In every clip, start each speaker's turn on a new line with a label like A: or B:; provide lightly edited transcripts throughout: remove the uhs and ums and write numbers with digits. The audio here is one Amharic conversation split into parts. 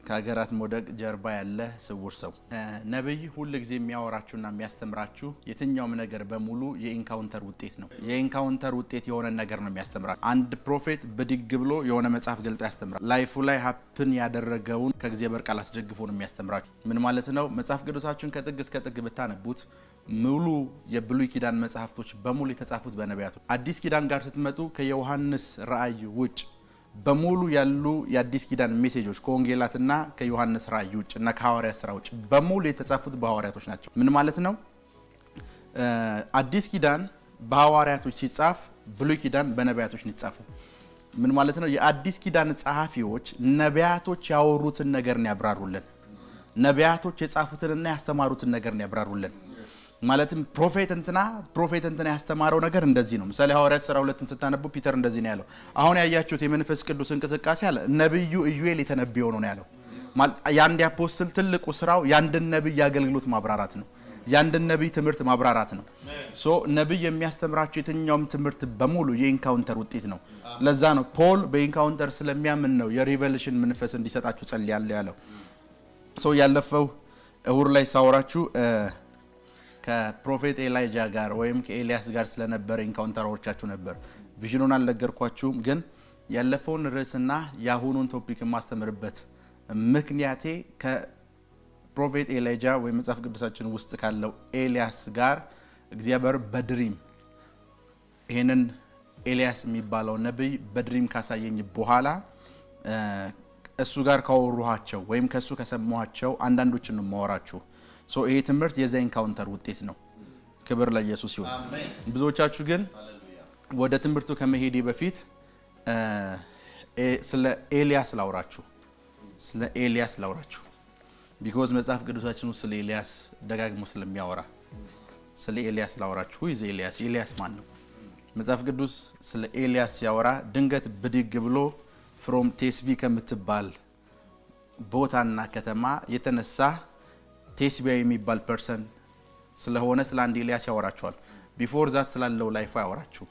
A: ከሀገራት መውደቅ ጀርባ ያለ ስውር ሰው። ነብይ ሁል ጊዜ የሚያወራችሁና የሚያስተምራችሁ የትኛውም ነገር በሙሉ የ encounter ውጤት ነው። የ encounter ውጤት የሆነ ነገር ነው የሚያስተምራችሁ። አንድ prophet ብድግ ብሎ የሆነ መጽሐፍ ገልጦ ያስተምራል። Life ኡ ላይ happen ያደረገውን ከእግዚአብሔር ቃል አስደግፎ ነው የሚያስተምራችሁ። ምን ማለት ነው? መጽሐፍ ቅዱሳችሁን ከጥግ እስከ ጥግ ብታነቡት ሙሉ የብሉይ ኪዳን መጽሐፍቶች በሙሉ የተጻፉት በነቢያቱ። አዲስ ኪዳን ጋር ስትመጡ ከዮሐንስ ራእይ ውጭ በሙሉ ያሉ የአዲስ ኪዳን ሜሴጆች፣ ከወንጌላትና ከዮሐንስ ራእይ ውጭ እና ከሐዋርያት ስራ ውጭ በሙሉ የተጻፉት በሐዋርያቶች ናቸው። ምን ማለት ነው? አዲስ ኪዳን በሐዋርያቶች ሲጻፍ ብሉይ ኪዳን በነቢያቶች ነው የተጻፈው። ምን ማለት ነው? የአዲስ ኪዳን ጸሐፊዎች ነቢያቶች ያወሩትን ነገር ነው ያብራሩልን። ነቢያቶች የጻፉትንና ያስተማሩትን ነገር ነው ያብራሩልን። ማለትም prophet እንትና ያስተማረው ነገር እንደዚህ ነው። ምሳሌ ሐዋርያት ሥራ 2ን ስታነቡ ፒተር እንደዚህ ነው ያለው። አሁን ያያችሁት የመንፈስ ቅዱስ እንቅስቃሴ አለ፣ ነብዩ ኢዩኤል የተነበየው ነው ያለው። የአንድ apostle ትልቁ ስራው የአንድን ነብይ አገልግሎት ማብራራት ነው። የአንድን ነብይ ትምህርት ማብራራት ነው። So ነብይ የሚያስተምራቸው የትኛውም ትምህርት በሙሉ የ encounter ውጤት ነው። ለዛ ነው ፖል በ encounter ስለሚያምን ነው የ revelation መንፈስ እንዲሰጣችሁ ጸልያለሁ ያለው። So ያለፈው እሁድ ላይ ሳወራችሁ ከ prophet Elijah ጋር ወይም ከኤልያስ ጋር ስለነበረ encounter አውርቻችሁ ነበር። Vision ኑን አልነገርኳችሁም፣ ግን ያለፈውን ርዕስና የአሁኑን topic የማስተምርበት ምክንያቴ ከ prophet Elijah ወይም መጽሐፍ ቅዱሳችን ውስጥ ካለው ኤልያስ ጋር እግዚአብሔር በ dream ይህንን ኤልያስ የሚባለው ነቢይ በ dream ካሳየኝ በኋላ እሱ ጋር ካወሩኋቸው ወይም ከእሱ ከሰማኋቸው አንዳንዶችን ነው የማወራችሁ። So ይሄ ትምህርት የዛ encounter ውጤት ነው። ክብር ለኢየሱስ ይሁን። ብዙዎቻችሁ ግን ወደ ትምህርቱ ከመሄዴ በፊት ስለ ኤልያስ ላውራችሁ፣ ስለ ኤልያስ ላውራችሁ፣ because መጽሐፍ ቅዱሳችን ውስጥ ስለ ኤልያስ ደጋግሞ ስለሚያወራ ስለ ኤልያስ ላውራችሁ። Who is ኤልያስ? ኤልያስ ማን ነው? መጽሐፍ ቅዱስ ስለ ኤልያስ ሲያወራ ድንገት ብድግ ብሎ from ቴስቢ ከምትባል ቦታና ከተማ የተነሳ ቴስቢያ የሚባል person ስለሆነ ስለ አንድ ኤልያስ ያወራችኋል። Before that ስላለው life ኡ አያወራችሁም።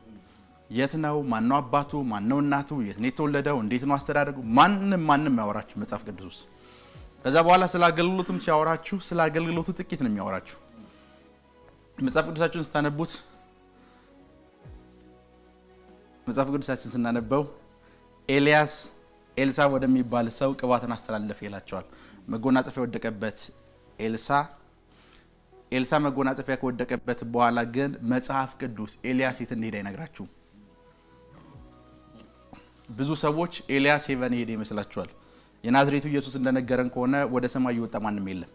A: የት ነው? ማነው አባቱ? ማነው እናቱ? የት ነው የተወለደው? እንዴት ነው አስተዳደጉ? ማንም ማንም ያወራችሁ መጽሐፍ ቅዱስ ውስጥ። ከዛ በኋላ ስለ አገልግሎቱም ሲያወራችሁ ስለ አገልግሎቱ ጥቂት ነው የሚያወራችሁ። መጽሐፍ ቅዱሳችሁን ስታነቡት፣ መጽሐፍ ቅዱሳችን ስናነበው ኤልያስ ኤልሳ ወደሚባል ሰው ቅባትን አስተላለፈ ይላችኋል። መጎናጸፊያ ወደቀበት ኤልሳ ኤልሳ መጎናጸፊያ ከወደቀበት በኋላ ግን መጽሐፍ ቅዱስ ኤልያስ የት እንደሄደ አይነግራችሁም። ብዙ ሰዎች ኤልያስ heaven ሄደ ይመስላችኋል። የናዝሬቱ ኢየሱስ እንደነገረን ከሆነ ወደ ሰማይ የወጣ ማንም የለም።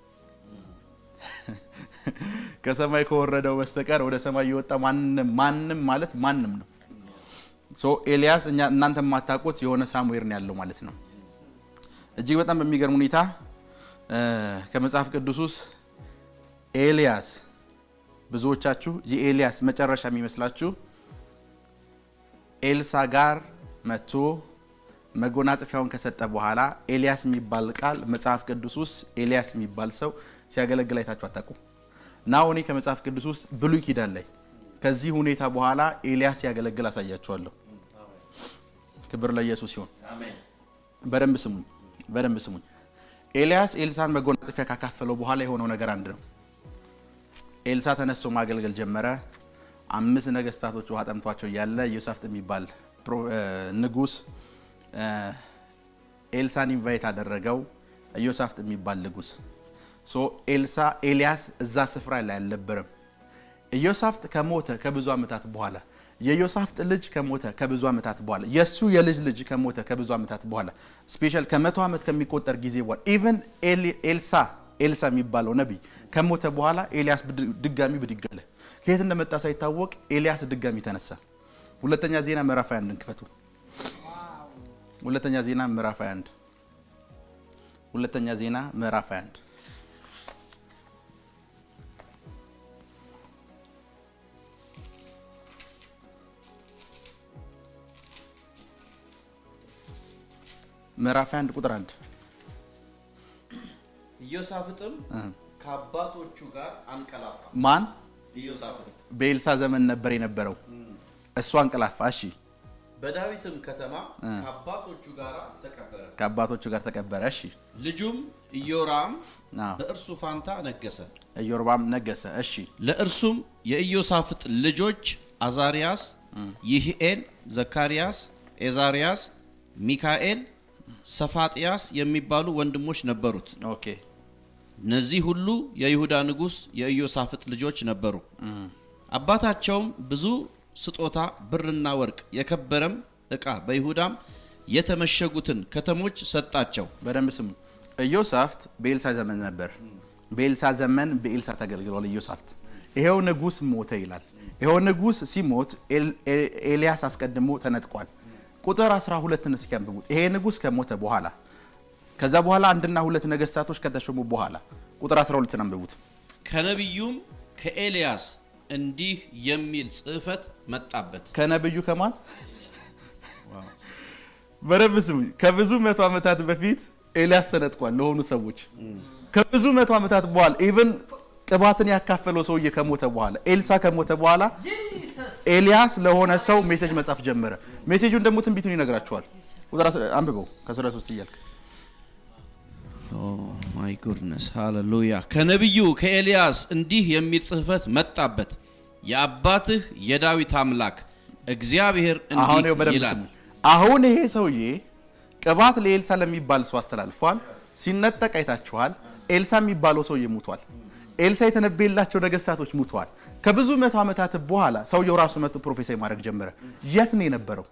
A: ከሰማይ ከወረደው በስተቀር ወደ ሰማይ የወጣ ማንም፣ ማንም ማለት ማንም ነው። So ኤልያስ እኛ እናንተ የማታውቁት የሆነ somewhere ነው ያለው ማለት ነው። እጅግ በጣም በሚገርም ሁኔታ ከመጽሐፍ ቅዱስ ውስጥ ኤልያስ፣ ብዙዎቻችሁ የኤልያስ መጨረሻ የሚመስላችሁ ኤልሳ ጋር መጥቶ መጎናጸፊያውን ከሰጠ በኋላ ኤልያስ የሚባል ቃል መጽሐፍ ቅዱስ ውስጥ ኤልያስ የሚባል ሰው ሲያገለግል አይታችሁ አታውቁም። Now እኔ ከመጽሐፍ ቅዱስ ውስጥ ብሉይ ኪዳን ላይ ከዚህ ሁኔታ በኋላ ኤልያስ ሲያገለግል አሳያችኋለሁ። ክብር ለኢየሱስ ይሁን። በደንብ ስሙኝ፣ በደንብ ስሙኝ። ኤልያስ ኤልሳን መጎናጸፊያ ካካፈለው በኋላ የሆነው ነገር አንድ ነው። ኤልሳ ተነስቶ ማገልገል ጀመረ። አምስት ነገስታቶች ውሃ ጠምቷቸው እያለ ኢዮሳፍጥ የሚባል ንጉስ ኤልሳን invite አደረገው። ኢዮሳፍጥ የሚባል ንጉስ፣ so ኤልሳ ኤልያስ እዛ ስፍራ ላይ አልነበረም። ኢዮሳፍጥ ከሞተ ከብዙ ዓመታት በኋላ፣ የኢዮሳፍጥ ልጅ ከሞተ ከብዙ ዓመታት በኋላ፣ የእሱ የልጅ ልጅ ከሞተ ከብዙ ዓመታት በኋላ፣ special ከ100 ዓመት ከሚቆጠር ጊዜ በኋላ፣ even ኤልሳ የሚባለው ነቢይ ከሞተ በኋላ ኤልያስ ድጋሚ ብድግ አለ። ከየት እንደመጣ ሳይታወቅ ኤልያስ ድጋሚ ተነሳ። ሁለተኛ ዜና ምዕራፍ 21 ክፈቱ። ሁለተኛ ዜና ምዕራፍ 21፣ ሁለተኛ ዜና ምዕራፍ 21፣ ምዕራፍ 21 ቁጥር 1።
B: ኢዮሳፍጥም ከአባቶቹ ጋር አንቀላፋ።
A: ማን?
B: ኢዮሳፍጥ።
A: በኤልሳ ዘመን ነበር የነበረው። እሱ አንቀላፋ። እሺ።
B: በዳዊትም ከተማ ከአባቶቹ ጋር ተቀበረ።
A: ከአባቶቹ ጋር ተቀበረ። እሺ።
B: ልጁም ኢዮራም በእርሱ ፋንታ ነገሰ።
A: ኢዮርባም ነገሰ። እሺ።
B: ለእርሱም የኢዮሳፍጥ ልጆች አዛሪያስ፣ ይህኤል፣ ዘካርያስ፣ ኤዛሪያስ፣ ሚካኤል፣ ሰፋጥያስ የሚባሉ ወንድሞች ነበሩት። እነዚህ ሁሉ የይሁዳ ንጉሥ የኢዮሳፍጥ ልጆች ነበሩ። አባታቸውም ብዙ ስጦታ ብርና ወርቅ የከበረም ዕቃ በይሁዳም የተመሸጉትን ከተሞች ሰጣቸው።
A: በደንብ ስሙ። ኢዮሳፍት በኤልሳ ዘመን ነበር። በኤልሳ ዘመን በኤልሳ ተገልግሏል ኢዮሳፍት። ይሄው ንጉስ ሞተ ይላል። ይሄው ንጉስ ሲሞት ኤልያስ አስቀድሞ ተነጥቋል። ቁጥር 12ን እስኪ አንብቡት። ይሄ ንጉስ ከሞተ በኋላ ከዛ በኋላ አንድና ሁለት ነገስታቶች ከተሾሙ በኋላ ቁጥር 12ን አንብቡት።
B: ከነቢዩም ከኤልያስ እንዲህ የሚል ጽሕፈት መጣበት።
A: ከነብዩ ከማን? በደንብ ስሙኝ። ከብዙ መቶ ዓመታት በፊት ኤልያስ ተነጥቋል ለሆኑ ሰዎች። ከብዙ መቶ ዓመታት በኋላ even ቅባትን ያካፈለው ሰውዬ ከሞተ በኋላ፣ ኤልሳ ከሞተ በኋላ ኤልያስ ለሆነ ሰው message መጻፍ ጀመረ። Message ኡን ደግሞ ትንቢቱን ይነግራቸዋል። ቁጥር አንብበው ከ13 እያልክ።
B: Oh my goodness፣ ሃሌሉያ። ከነቢዩ ከኤልያስ እንዲህ የሚል ጽሕፈት መጣበት። የአባትህ የዳዊት አምላክ እግዚአብሔር
A: አሁን
B: እንዲህ
A: ይኸው በደንብ
B: ይላል።
A: ስሙ። አሁን ይሄ ሰውዬ ቅባት ለኤልሳ ለሚባል ሰው አስተላልፏል። ሲነጠቅ አይታችኋል። ኤልሳ የሚባለው ሰውዬ ሙቷል። ኤልሳ የተነበየላቸው ነገስታቶች ሙተዋል። ከብዙ መቶ ዓመታት በኋላ ሰውየው ራሱ መጥቶ prophesy ማድረግ ጀመረ። የት ነው የነበረው?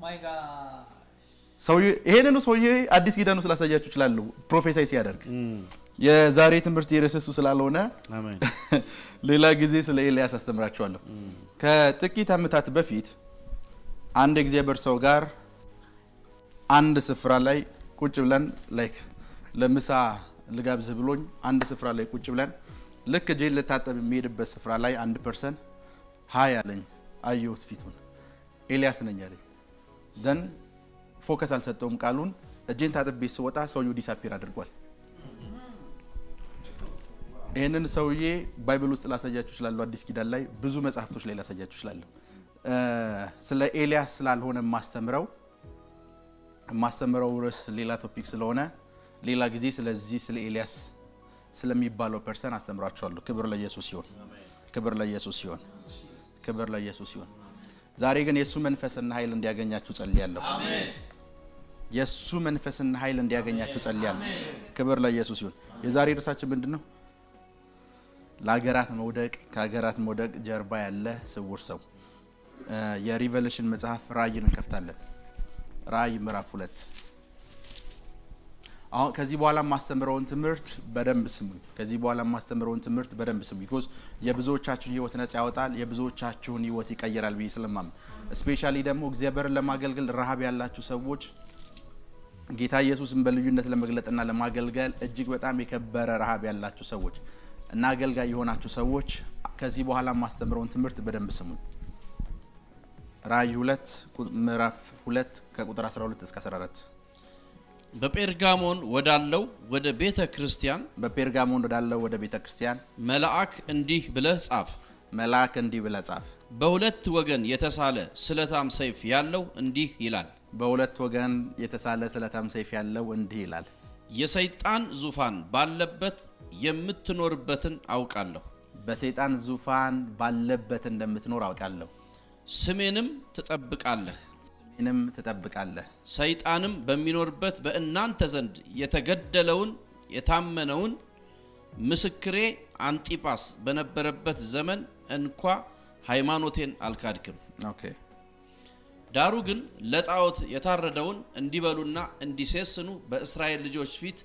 C: My God.
A: ሰውዬ ይሄንኑ ሰውዬ አዲስ ኪዳኑ ስላሳያችሁ እችላለሁ prophesy ሲያደርግ። የዛሬ ትምህርት የርዕሱ ስላልሆነ
B: አሜን።
A: ሌላ ጊዜ ስለ ኤልያስ አስተምራችኋለሁ። ከጥቂት ዓመታት በፊት አንድ የእግዚአብሔር ሰው ጋር አንድ ስፍራ ላይ ቁጭ ብለን፣ like ለምሳ ልጋብዝህ ብሎኝ አንድ ስፍራ ላይ ቁጭ ብለን ልክ እጄን ልታጠብ የሚሄድበት ስፍራ ላይ አንድ person hi አለኝ። አየሁት ፊቱን። ኤልያስ ነኝ አለኝ። Then focus አልሰጠውም ቃሉን። እጄን ታጥቤ ስወጣ ሰውየው disappear አድርጓል። ይህንን ሰውዬ Bible ውስጥ ላሳያችሁ እችላለሁ። አዲስ ኪዳን ላይ ብዙ መጽሐፍቶች ላይ ላሳያችሁ እችላለሁ። ስለ ኤልያስ ስላልሆነ የማስተምረው ርዕስ ሌላ topic ስለሆነ ሌላ ጊዜ ስለዚህ ስለ ኤልያስ ስለሚባለው person አስተምራችኋለሁ። ክብር ለኢየሱስ ይሁን። ክብር ለኢየሱስ ይሁን። ክብር ለኢየሱስ ይሁን። ዛሬ ግን የእሱ መንፈስና ኃይል እንዲያገኛችሁ ጸልያለሁ። የእሱ መንፈስና ኃይል እንዲያገኛችሁ ጸልያለሁ። ክብር ለኢየሱስ ይሁን። የዛሬ ርዕሳችን ምንድን ነው? ለሀገራት መውደቅ፣ ከሀገራት መውደቅ ጀርባ ያለ ስውር ሰው። የ Revelation መጽሐፍ ራእይን እንከፍታለን። ራእይ ምዕራፍ 2። አሁን ከዚህ በኋላ የማስተምረውን ትምህርት በደንብ ስሙኝ። ከዚህ በኋላ የማስተምረውን ትምህርት በደንብ ስሙኝ። Because የብዙዎቻችሁን ህይወት ነጻ ያወጣል፣ የብዙዎቻችሁን ህይወት ይቀይራል ብዬ ስለማምን፣ especially ደግሞ እግዚአብሔርን ለማገልገል ረሃብ ያላችሁ ሰዎች፣ ጌታ ኢየሱስን በልዩነት ለመግለጥና ለማገልገል እጅግ በጣም የከበረ ረሃብ ያላችሁ ሰዎች እና አገልጋይ የሆናችሁ ሰዎች ከዚህ በኋላ የማስተምረውን ትምህርት በደንብ ስሙኝ። ራእይ 2፣ ምዕራፍ 2 ከቁጥር 12 እስከ 14።
B: በጴርጋሞን ወዳለው ወደ ቤተ ክርስቲያን
A: በጴርጋሞን ወዳለው ወደ ቤተ ክርስቲያን
B: መልአክ እንዲህ ብለህ ጻፍ።
A: መልአክ እንዲህ ብለህ ጻፍ።
B: በሁለት ወገን የተሳለ ስለታም ሰይፍ ያለው እንዲህ ይላል።
A: በሁለት ወገን የተሳለ ስለታም ሰይፍ ያለው እንዲህ ይላል።
B: የሰይጣን ዙፋን ባለበት የምትኖርበትን አውቃለሁ።
A: በሰይጣን ዙፋን ባለበት እንደምትኖር አውቃለሁ።
B: ስሜንም ትጠብቃለህ።
A: ስሜንም ትጠብቃለህ።
B: ሰይጣንም በሚኖርበት በእናንተ ዘንድ የተገደለውን የታመነውን ምስክሬ አንጢጳስ በነበረበት ዘመን እንኳ ሃይማኖቴን አልካድክም። ዳሩ ግን ለጣዖት የታረደውን እንዲበሉና እንዲሴስኑ በእስራኤል ልጆች ፊት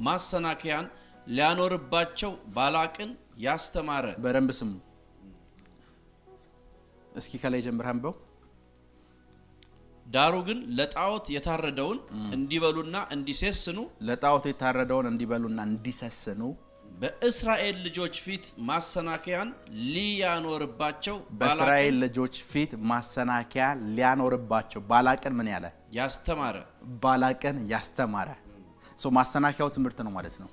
B: ማሰናከያን ሊያኖርባቸው ባላቅን ያስተማረ።
A: በደንብ ስሙ። እስኪ ከላይ ጀምረህ አንብበው።
B: ዳሩ ግን ለጣዖት የታረደውን እንዲበሉና እንዲሴስኑ
A: ለጣዖት የታረደውን እንዲበሉና እንዲሴስኑ
B: በእስራኤል ልጆች ፊት ማሰናከያን ሊያኖርባቸው
A: በእስራኤል ልጆች ፊት ማሰናከያ ሊያኖርባቸው ባላቅን ምን ያለ?
B: ያስተማረ።
A: ባላቅን ያስተማረ። So ማሰናከያው ትምህርት ነው ማለት ነው።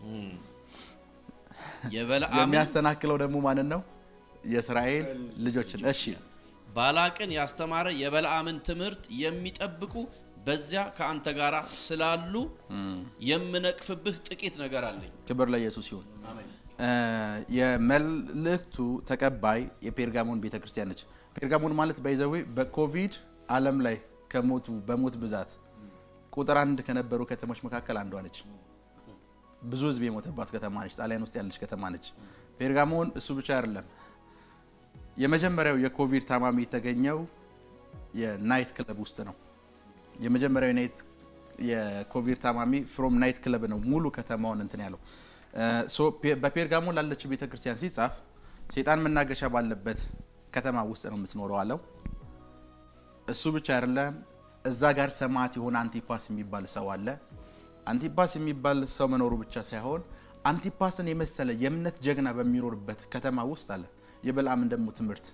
B: የበለዓምን
A: የሚያሰናክለው ደግሞ ማንን ነው? የእስራኤል ልጆችን። እሺ።
B: ባላቅን ያስተማረ የበለዓምን ትምህርት የሚጠብቁ በዚያ ከአንተ ጋር ስላሉ የምነቅፍብህ ጥቂት ነገር አለኝ።
A: ክብር ለኢየሱስ ይሁን። የመልእክቱ ተቀባይ የፔርጋሞን ቤተክርስቲያን ነች። ፔርጋሞን ማለት by the way በኮቪድ ዓለም ላይ ከሞቱ በሞት ብዛት ቁጥር አንድ ከነበሩ ከተሞች መካከል አንዷ ነች። ብዙ ሕዝብ የሞተባት ከተማ ነች። ጣሊያን ውስጥ ያለች ከተማ ነች ፔርጋሞን። እሱ ብቻ አይደለም። የመጀመሪያው የኮቪድ ታማሚ የተገኘው የ night club ውስጥ ነው። የመጀመሪያው የ night የኮቪድ ታማሚ from night club ነው ሙሉ ከተማውን እንትን ያለው። So በፔርጋሞን ላለችው ቤተክርስቲያን ሲጻፍ ሴጣን መናገሻ ባለበት ከተማ ውስጥ ነው የምትኖረው አለው። እሱ ብቻ አይደለም፣ እዛ ጋር ሰማዕት የሆነ አንቲፓስ የሚባል ሰው አለ። አንቲፓስ የሚባል ሰው መኖሩ ብቻ ሳይሆን አንቲፓስን የመሰለ የእምነት ጀግና በሚኖርበት ከተማ ውስጥ አለ የበለዓምን ደግሞ ትምህርት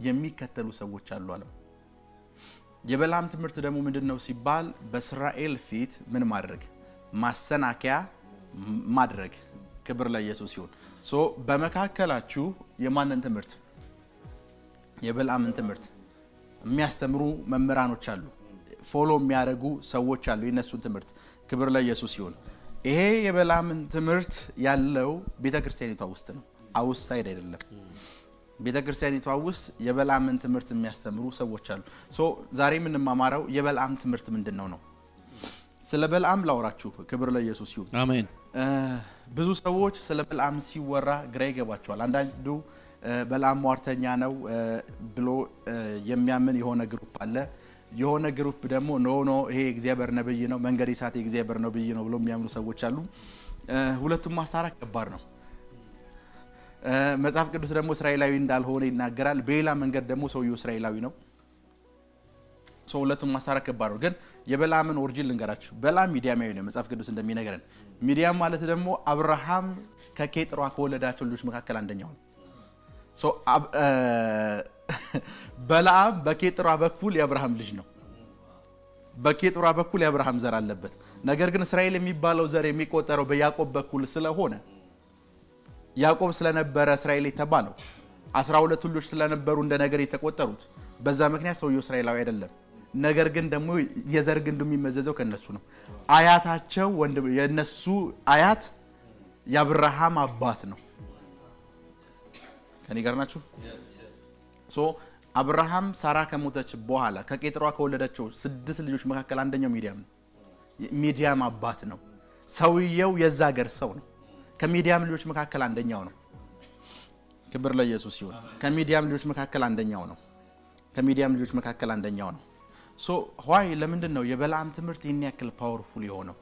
A: የሚከተሉ ሰዎች አሉ አለው። የበለዓም ትምህርት ደግሞ ምንድን ነው ሲባል በእስራኤል ፊት ምን ማድረግ? ማሰናከያ ማድረግ። ክብር ለኢየሱስ ይሁን። So በመካከላችሁ የማንን ትምህርት? የበለዓምን ትምህርት የሚያስተምሩ መምህራኖች አሉ። Follow የሚያደርጉ ሰዎች አሉ የነሱን ትምህርት። ክብር ለኢየሱስ ይሁን። ይሄ የበለዓምን ትምህርት ያለው ቤተ ክርስቲያኒቷ ውስጥ ነው፣ outside አይደለም። ቤተ ክርስቲያኒቷ ውስጥ የበለዓምን ትምህርት የሚያስተምሩ ሰዎች አሉ። So ዛሬ የምንማማረው የበለዓም ትምህርት ምንድን ነው ነው። ስለ በለዓም ላውራችሁ። ክብር ለኢየሱስ ይሁን።
B: አሜን።
A: ብዙ ሰዎች ስለ በለዓም ሲወራ ግራ ይገባቸዋል። አንዳንዱ በለዓም ሟርተኛ ነው ብሎ የሚያምን የሆነ group አለ። የሆነ group ደግሞ no, no፣ ይሄ የእግዚአብሔር ነብይ ነው፣ መንገድ የሳተ የእግዚአብሔር ነብይ ነው ብሎ የሚያምኑ ሰዎች አሉ። ሁለቱም ማስታረቅ ከባድ ነው። መጽሐፍ ቅዱስ ደግሞ እስራኤላዊ እንዳልሆነ ይናገራል። በሌላ መንገድ ደግሞ ሰውየው እስራኤላዊ ነው። So ሁለቱም ማስታረቅ ከባድ ነው። ግን የበለዓምን origin ልንገራችሁ። በለዓም ሚዲያማዊ ነው መጽሐፍ ቅዱስ እንደሚነግረን። ሚዲያም ማለት ደግሞ አብርሃም ከኬጥሯ ከወለዳቸው ልጆች መካከል አንደኛው ነው። So በለዓም በኬጥሯ በኩል የአብርሃም ልጅ ነው። በኬጥሯ በኩል የአብርሃም ዘር አለበት። ነገር ግን እስራኤል የሚባለው ዘር የሚቆጠረው በያዕቆብ በኩል ስለሆነ፣ ያዕቆብ ስለነበረ እስራኤል የተባለው፣ 12ቱ ልጆች ስለነበሩ እንደ ነገድ የተቆጠሩት፣ በዛ ምክንያት ሰውየው እስራኤላዊ አይደለም። ነገር ግን ደግሞ የዘር ግንዱ የሚመዘዘው ከነሱ ነው። አያታቸው ወንድ የነሱ አያት የአብርሃም አባት ነው። ከኔ ጋር ናችሁ? So አብርሃም ሳራ ከሞተች በኋላ ከቄጥሯ ከወለደቸው ስድስት ልጆች መካከል አንደኛው ሚዲያም ነው። ሚዲያም አባት ነው። ሰውየው የዛ ሀገር ሰው ነው። ከሚዲያም ልጆች መካከል አንደኛው ነው። ክብር ለኢየሱስ ይሁን። ከሚዲያም ልጆች መካከል አንደኛው ነው። ከሚዲያም ልጆች መካከል አንደኛው ነው። So why ለምንድን ነው የበለዓም ትምህርት ይህን ያክል powerful የሆነው?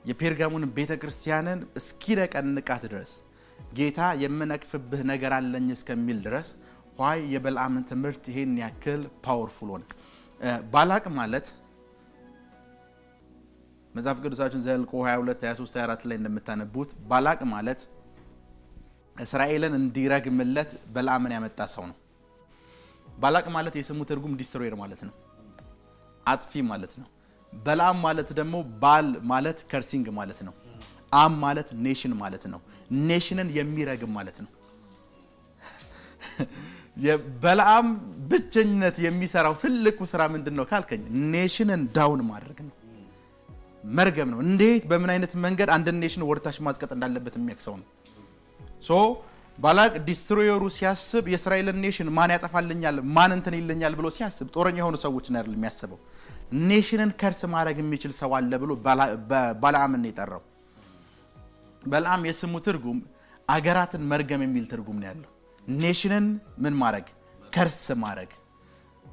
A: የፔርጋሞን ቤተ ክርስቲያንን እስኪነቀንቃት ድረስ፣ ጌታ የምነቅፍብህ ነገር አለኝ እስከሚል ድረስ why የበለዓምን ትምህርት ይሄን ያክል powerful ሆነ? ባላቅ ማለት መጽሐፍ ቅዱሳችን ዘኍልቍ 22፣ 23፣ 24 ላይ እንደምታነቡት ባላቅ ማለት እስራኤልን እንዲረግምለት በለዓምን ያመጣ ሰው ነው። ባላቅ ማለት የስሙ ትርጉም destroyer ማለት ነው፣ አጥፊ ማለት ነው። በለዓም ማለት ደግሞ ባል ማለት cursing ማለት ነው። አም ማለት nation ማለት ነው። Nation ን የሚረግም ማለት ነው። በለዓም ብቸኝነት የሚሰራው ትልቁ ስራ ምንድን ነው ካልከኝ nation ን down ማድረግ ነው፣ መርገም ነው። እንዴት በምን አይነት መንገድ አንድን nation ወደታች ማዝቀጥ እንዳለበት የሚያውቅ ሰው ነው። So ባላቅ destroyer ኡ ሲያስብ የእስራኤልን nation ማን ያጠፋልኛል፣ ማን እንትን ይለኛል ብሎ ሲያስብ ጦረኛ የሆኑ ሰዎችን አይደለም የሚያስበው። Nation ን curse ማድረግ የሚችል ሰው አለ ብሎ በለዓምን ነው የጠራው። በለዓም የስሙ ትርጉም አገራትን መርገም የሚል ትርጉም ነው ያለው። Nation ን ምን ማድረግ? Curse ማድረግ።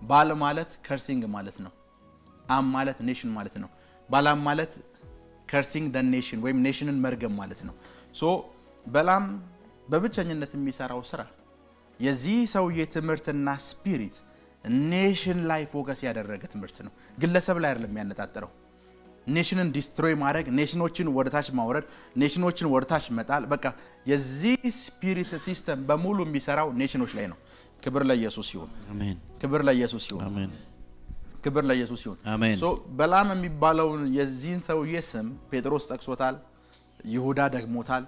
A: ባል ማለት cursing ማለት ነው። አም ማለት nation ማለት ነው። ባላም ማለት cursing the nation ወይም nation ን መርገም ማለት ነው። So በለዓም በብቸኝነት የሚሰራው ስራ የዚህ ሰውዬ ትምህርትና spirit nation ላይ focus ያደረገ ትምህርት ነው። ግለሰብ ላይ አይደለም የሚያነጣጥረው። Nation ን destroy ማድረግ፣ nation ኦችን ወደታች ማውረድ፣ nation ኦችን ወደታች መጣል። በቃ የዚህ spirit system በሙሉ የሚሰራው nation ኦች ላይ ነው። ክብር ለኢየሱስ ይሁን።
B: አሜን።
A: ክብር ለኢየሱስ ይሁን።
B: አሜን።
A: ክብር ለኢየሱስ ይሁን።
B: አሜን።
A: So በለዓም የሚባለውን የዚህን ሰውዬ ስም ጴጥሮስ ጠቅሶታል፣ ይሁዳ ደግሞታል።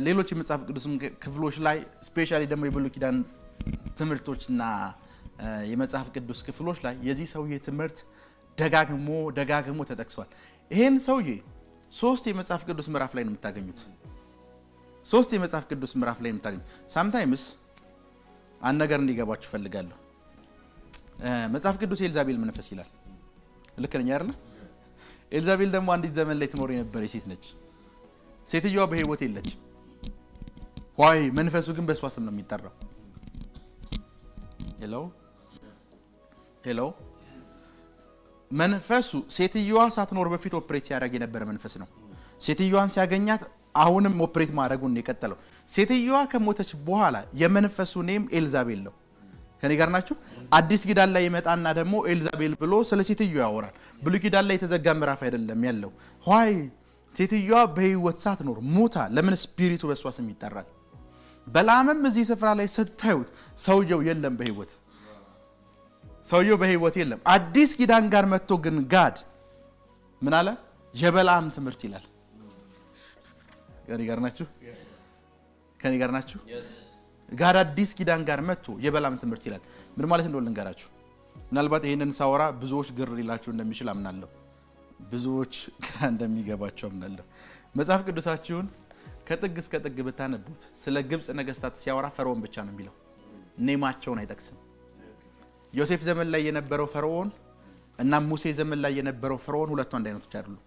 A: ሌሎች የመጽሐፍ ቅዱስም ክፍሎች ላይ specially ደግሞ የብሉይ ኪዳን ትምህርቶችና የመጽሐፍ ቅዱስ ክፍሎች ላይ የዚህ ሰውዬ ትምህርት ደጋግሞ ደጋግሞ ተጠቅሷል። ይሄን ሰውዬ 3 የመጽሐፍ ቅዱስ ምዕራፍ ላይ ነው የምታገኙት። 3 የመጽሐፍ ቅዱስ ምዕራፍ ላይ ነው የምታገኙት። Sometimes አንድ ነገር እንዲገባችሁ ፈልጋለሁ። መጽሐፍ ቅዱስ ኤልዛቤል መንፈስ ይላል። ልክ ነኝ አይደል? ኤልዛቤል ደግሞ አንዲት ዘመን ላይ ትኖር የነበረች ሴት ነች። ሴትዮዋ በህይወት የለችም። Why መንፈሱ ግን በሷ ስም ነው የሚጠራው። Hello hello። መንፈሱ ሴትዮዋ ሳትኖር በፊት operate ሲያደርግ የነበረ መንፈስ ነው። ሴትዮዋን ሲያገኛት አሁንም operate ማድረጉን የቀጠለው። ሴትዮዋ ከሞተች በኋላ የመንፈሱ name ኤልዛቤል ነው። ከኔ ጋር ናችሁ? አዲስ ኪዳን ላይ ይመጣና ደግሞ ኤልዛቤል ብሎ ስለ ሴትዮዋ ያወራል። ብሉይ ኪዳን ላይ የተዘጋ ምዕራፍ አይደለም ያለው። Why ሴትዮዋ በህይወት ሳትኖር ሞታ ለምን spirit ኡ በሷ ስም ይጠራል? በለዓምም እዚህ ስፍራ ላይ ስታዩት ሰውየው የለም በህይወት፣ ሰውየው በህይወት የለም። አዲስ ኪዳን ጋር መጥቶ ግን God ምን አለ? የበለዓም ትምህርት ይላል። ከኔ ጋር ናችሁ? ከኔ ጋር ናችሁ? God አዲስ ኪዳን ጋር መጥቶ የበለዓም ትምህርት ይላል። ምን ማለት እንደሆነ ልንገራችሁ። ምናልባት ይሄንን ሳወራ ብዙዎች ግር ሊላችሁ እንደሚችል አምናለሁ። ብዙዎች ግራ እንደሚገባቸው አምናለሁ። መጽሐፍ ቅዱሳችሁን ከጥግ እስከ ጥግ ብታነቡት ስለ ግብጽ ነገስታት ሲያወራ ፈርዖን ብቻ ነው የሚለው፣ name ኣቸውን አይጠቅስም። ዮሴፍ ዘመን ላይ የነበረው ፈርዖን እና ሙሴ ዘመን ላይ የነበረው ፈርዖን ሁለቱ አንድ አይነቶች አይደሉም።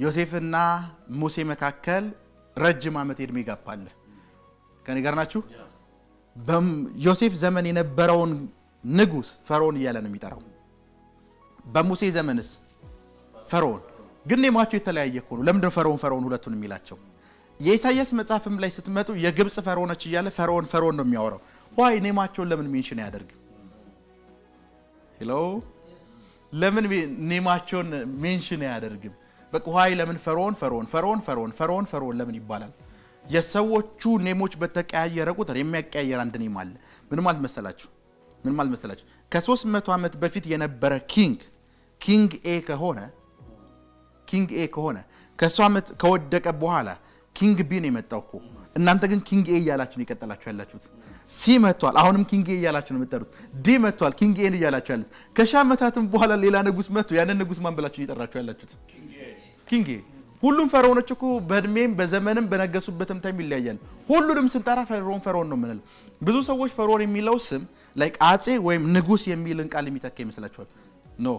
A: ዮሴፍና ሙሴ መካከል ረጅም ዓመት የእድሜ gap አለ። ከኔ ጋር ናችሁ? ዮሴፍ ዘመን የነበረውን ንጉስ ፈርዖን እያለ ነው የሚጠራው። በሙሴ ዘመንስ ፈርዖን ግን name ኣቸው የተለያየ እኮ ነው። ለምንድን ነው ፈርዖን ፈርዖን ሁለቱን የሚላቸው? የኢሳይያስ መጽሐፍም ላይ ስትመጡ የግብጽ ፈርዖኖች እያለ ፈርዖን ፈርዖን ነው የሚያወራው። Why name ኣቸውን ለምን mention አያደርግም? Hello፣ ለምን name ኣቸውን mention አያደርግም? በቃ why ለምን ፈርዖን ፈርዖን ፈርዖን ፈርዖን ፈርዖን ፈርዖን ለምን ይባላል? የሰዎቹ name ኦች በተቀያየረ ቁጥር የሚያቀያየር አንድ name አለ። ምን ማለት መሰላችሁ? ምን ማለት መሰላችሁ? ከ300 ዓመት በፊት የነበረ king A ከሆነ፣ king A ከሆነ ከሱ ዓመት ከወደቀ በኋላ king B ነው የመጣው እኮ። እናንተ ግን king A እያላችሁ ነው የቀጠላችሁ ያላችሁት። C መጥቷል፣ አሁንም king A እያላችሁ ነው የምትጠሩት። D መጥቷል፣ king A ነው እያላችሁ ያሉት። ከሺህ ዓመታትም በኋላ ሌላ ንጉስ መጥቶ ያንን ንጉስ ማን ብላችሁ እየጠራችሁ ያላችሁት? King A። ሁሉም ፈርዖኖች እኮ በእድሜም በዘመንም በነገሱበትም time ይለያያሉ። ሁሉንም ስንጠራ ፈርዖን ፈርዖን ነው የምንለው። ብዙ ሰዎች ፈርዖን የሚለው ስም like አጼ ወይም ንጉስ የሚልን ቃል የሚተካ ይመስላቸዋል። No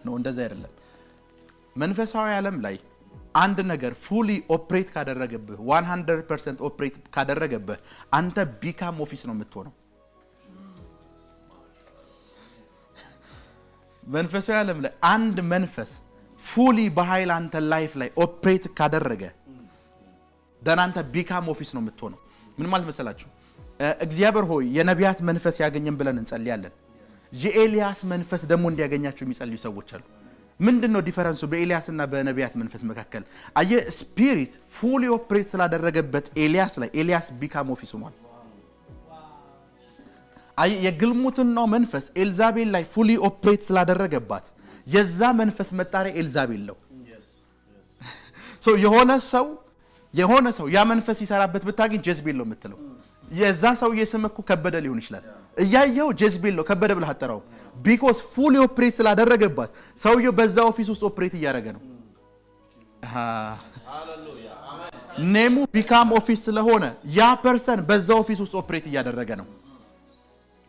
A: no፣ እንደዛ አይደለም። መንፈሳዊ ዓለም ላይ አንድ ነገር fully operate ካደረገብህ፣ 100% operate ካደረገብህ አንተ become office ነው የምትሆነው። መንፈሳዊ ዓለም ላይ አንድ መንፈስ fully በኃይል አንተ life ላይ operate ካደረገ then አንተ become office ነው የምትሆነው። ምን ማለት መሰላችሁ? እግዚአብሔር ሆይ የነቢያት መንፈስ ያገኘን ብለን እንጸልያለን። የኤልያስ መንፈስ ደግሞ እንዲያገኛቸው የሚጸልዩ ሰዎች አሉ። ምንድን ነው difference ኡ በኤልያስና በነቢያት መንፈስ መካከል? አየህ፣ spirit fully operate ስላደረገበት ኤልያስ ላይ ኤልያስ become office ሆኗል። አየህ፣ የግልሙትናው መንፈስ ኤልዛቤል ላይ fully operate ስላደረገባት የዛ መንፈስ መጣሪያ ኤልዛቤል ነው። So የሆነ ሰው ያ መንፈስ ሲሰራበት ብታገኝ ጀዝቤል ነው የምትለው። የዛ ሰውዬ ስም እኮ ከበደ ሊሆን ይችላል። እያየው ጀዝቤል ነው ከበደ ብለህ አትጠራውም። Because fully operate ስላደረገባት ሰውየው በዛ office ውስጥ operate እያደረገ ነው። Name ኡ become office ስለሆነ ያ person በዛ office ውስጥ operate እያደረገ ነው።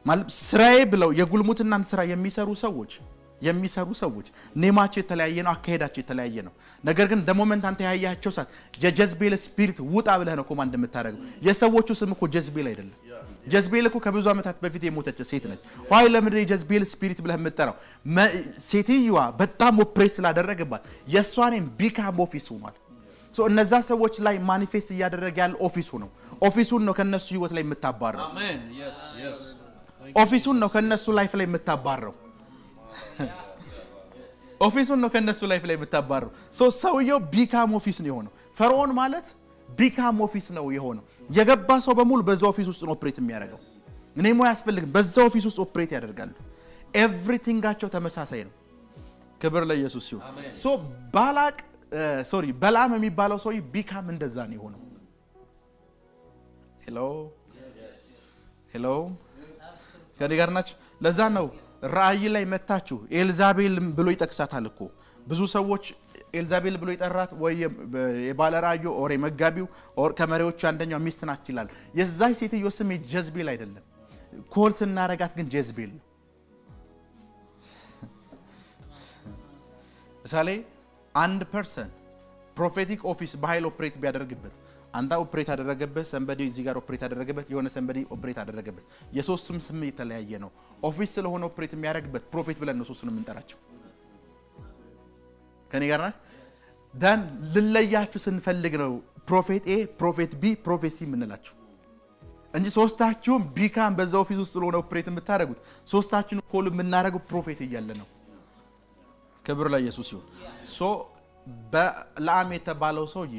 A: ማለት ስራዬ ብለው የግልሙትናን ስራ የሚሰሩ ሰዎች name ኣቸው የተለያየ ነው፣ አካሄዳቸው የተለያየ ነው። ነገር ግን the moment አንተ ያያቸው ሰዓት የጀዝቤል spirit ውጣ ብለህ ነው command የምታደርገው። የሰዎቹ ስም እኮ ጀዝቤል አይደለም። ጀዝቤል እኮ ከብዙ ዓመታት በፊት የሞተች ሴት ነች። Why ለምንድን የጀዝቤል spirit ብለህ የምትጠራው? ሴትዮዋ በጣም operate ስላደረገባት የእሷ name become office ሆኗል። So እነዛ ሰዎች ላይ manifest እያደረገ ያለ office ኡ ነው። Office ኡን ነው ከነሱ ህይወት ላይ የምታባረው።
B: አሜን። Yes.
A: Office ኡን ነው ከነሱ life ላይ የምታባረው። Office ኡን ነው ከነሱ life ላይ የምታባረው። So ሰውየው become office ነው የሆነው። ፈርዖን ማለት become office ነው የሆነው። የገባ ሰው በሙሉ በዛ office ውስጥ ነው operate የሚያደርገው። Name ኡ አያስፈልግም። በዛ office ውስጥ operate ያደርጋሉ። Everything ኣቸው ተመሳሳይ ነው። ክብር ለኢየሱስ ይሁን። So ባላቅ፣ sorry፣ በለዓም የሚባለው ሰውዬ become እንደዛ ነው የሆነው። Hello። Hello፣ ከኔ ጋር ናችሁ? ለዛ ነው ራእይ ላይ መታችሁ ኤልዛቤል ብሎ ይጠቅሳታል እኮ። ብዙ ሰዎች ኤልዛቤል ብሎ ይጠራት ወይ የባለ ራእዩ or የመጋቢው or ከመሪዎቹ አንደኛው ሚስት ናት ይላል። የዛች ሴትዮ ስም ጀዝቤል አይደለም። Call ስናረጋት ግን ጀዝቤል ነው። ምሳሌ አንድ person prophetic office በኃይል operate ቢያደርግበት፣ አንተ operate አደረገበት፣ somebody እዚህ ጋር operate አደረገበት፣ የሆነ somebody operate አደረገበት። የሶስቱም ስም የተለያየ ነው። Office ስለሆነ operate የሚያደርግበት prophet ብለን ነው ሶስቱን የምንጠራቸው። ከኔ ጋር ነህ? Then ልለያችሁ ስንፈልግ ነው prophet A፣ prophet B፣ prophet C የምንላችሁ እንጂ ሶስታችሁም ቢካም በዛ office ውስጥ ስለሆነ operate የምታደርጉት ሶስታችሁን call የምናደርገው prophet እያለ ነው። ክብር ለኢየሱስ ይሁን። So በለዓም የተባለው ሰውዬ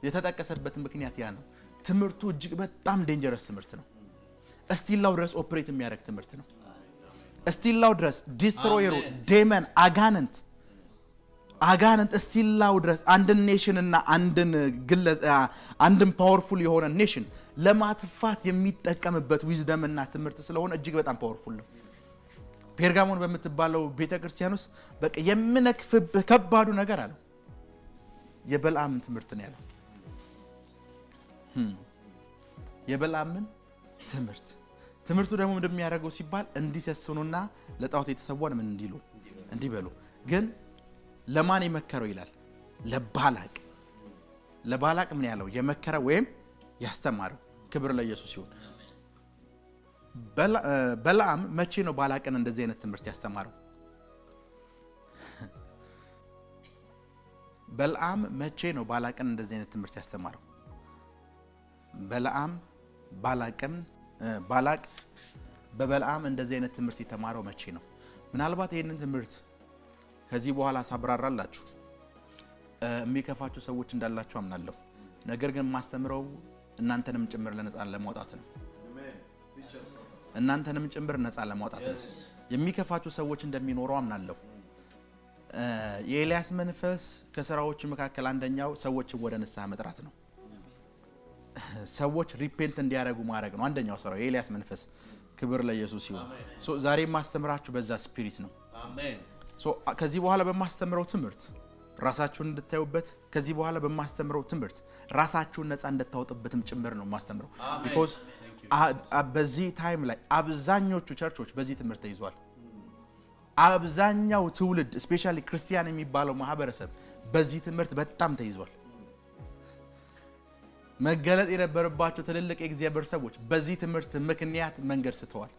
A: የተጠቀሰበት ምክንያት ያ ነው። ትምህርቱ እጅግ በጣም dangerous ትምህርት ነው። Still now ድረስ operate የሚያደርግ ትምህርት ነው። Still now ድረስ destroyer ኡ demon አጋንንት still now ድረስ አንድን nation እና አንድን ግለሰብ፣ አንድን powerful የሆነ nation ለማጥፋት የሚጠቀምበት wisdom እና ትምህርት ስለሆነ እጅግ በጣም powerful ነው። ፔርጋሞን በምትባለው ቤተ ክርስቲያን ውስጥ በቃ የምነቅፍብህ ከባዱ ነገር አለው የበልዓምን ትምህርት ነው ያለው። የበልዓምን ትምህርት። ትምህርቱ ደግሞ እንደሚያደርገው ሲባል እንዲሰስኑና ለጣዖት የተሰዋን ምን እንዲሉ እንዲበሉ። ግን ለማን የመከረው ይላል? ለባላቅ። ለባላቅ ምን ያለው? የመከረ ወይም ያስተማረው። ክብር ለኢየሱስ ይሁን። በለዓም መቼ ነው ባላቅን እንደዚህ አይነት ትምህርት ያስተማረው? በለዓም መቼ ነው ባላቅን እንደዚህ አይነት ትምህርት ያስተማረው? በለዓም ባላቅን ባላቅ በበለዓም እንደዚህ አይነት ትምህርት የተማረው መቼ ነው? ምናልባት ይህንን ትምህርት ከዚህ በኋላ ሳብራራላችሁ የሚከፋችሁ ሰዎች እንዳላችሁ አምናለሁ። ነገር ግን ማስተምረው እናንተንም ጭምር ለነጻ ለማውጣት ነው። እናንተንም ጭምር ነፃ ለማውጣት ነው። የሚከፋችሁ ሰዎች እንደሚኖሩ አምናለሁ። የኤልያስ መንፈስ ከስራዎች መካከል አንደኛው ሰዎችን ወደ ንስሐ መጥራት ነው። ሰዎች repent እንዲያደርጉ ማድረግ ነው አንደኛው ስራው የኤልያስ መንፈስ። ክብር ለኢየሱስ ይሁን። So ዛሬ የማስተምራችሁ በዛ spirit ነው። So ከዚህ በኋላ በማስተምረው ትምህርት ራሳችሁን እንድታዩበት፣ ከዚህ በኋላ በማስተምረው ትምህርት ራሳችሁን ነፃ እንድታወጡበትም ጭምር ነው የማስተምረው። Because በዚህ time ላይ አብዛኞቹ ቸርቾች በዚህ ትምህርት ተይዟል። አብዛኛው ትውልድ፣ especially ክርስቲያን የሚባለው ማህበረሰብ በዚህ ትምህርት በጣም ተይዟል። መገለጥ የነበረባቸው ትልልቅ የእግዚአብሔር ሰዎች በዚህ ትምህርት ምክንያት መንገድ ስተዋል።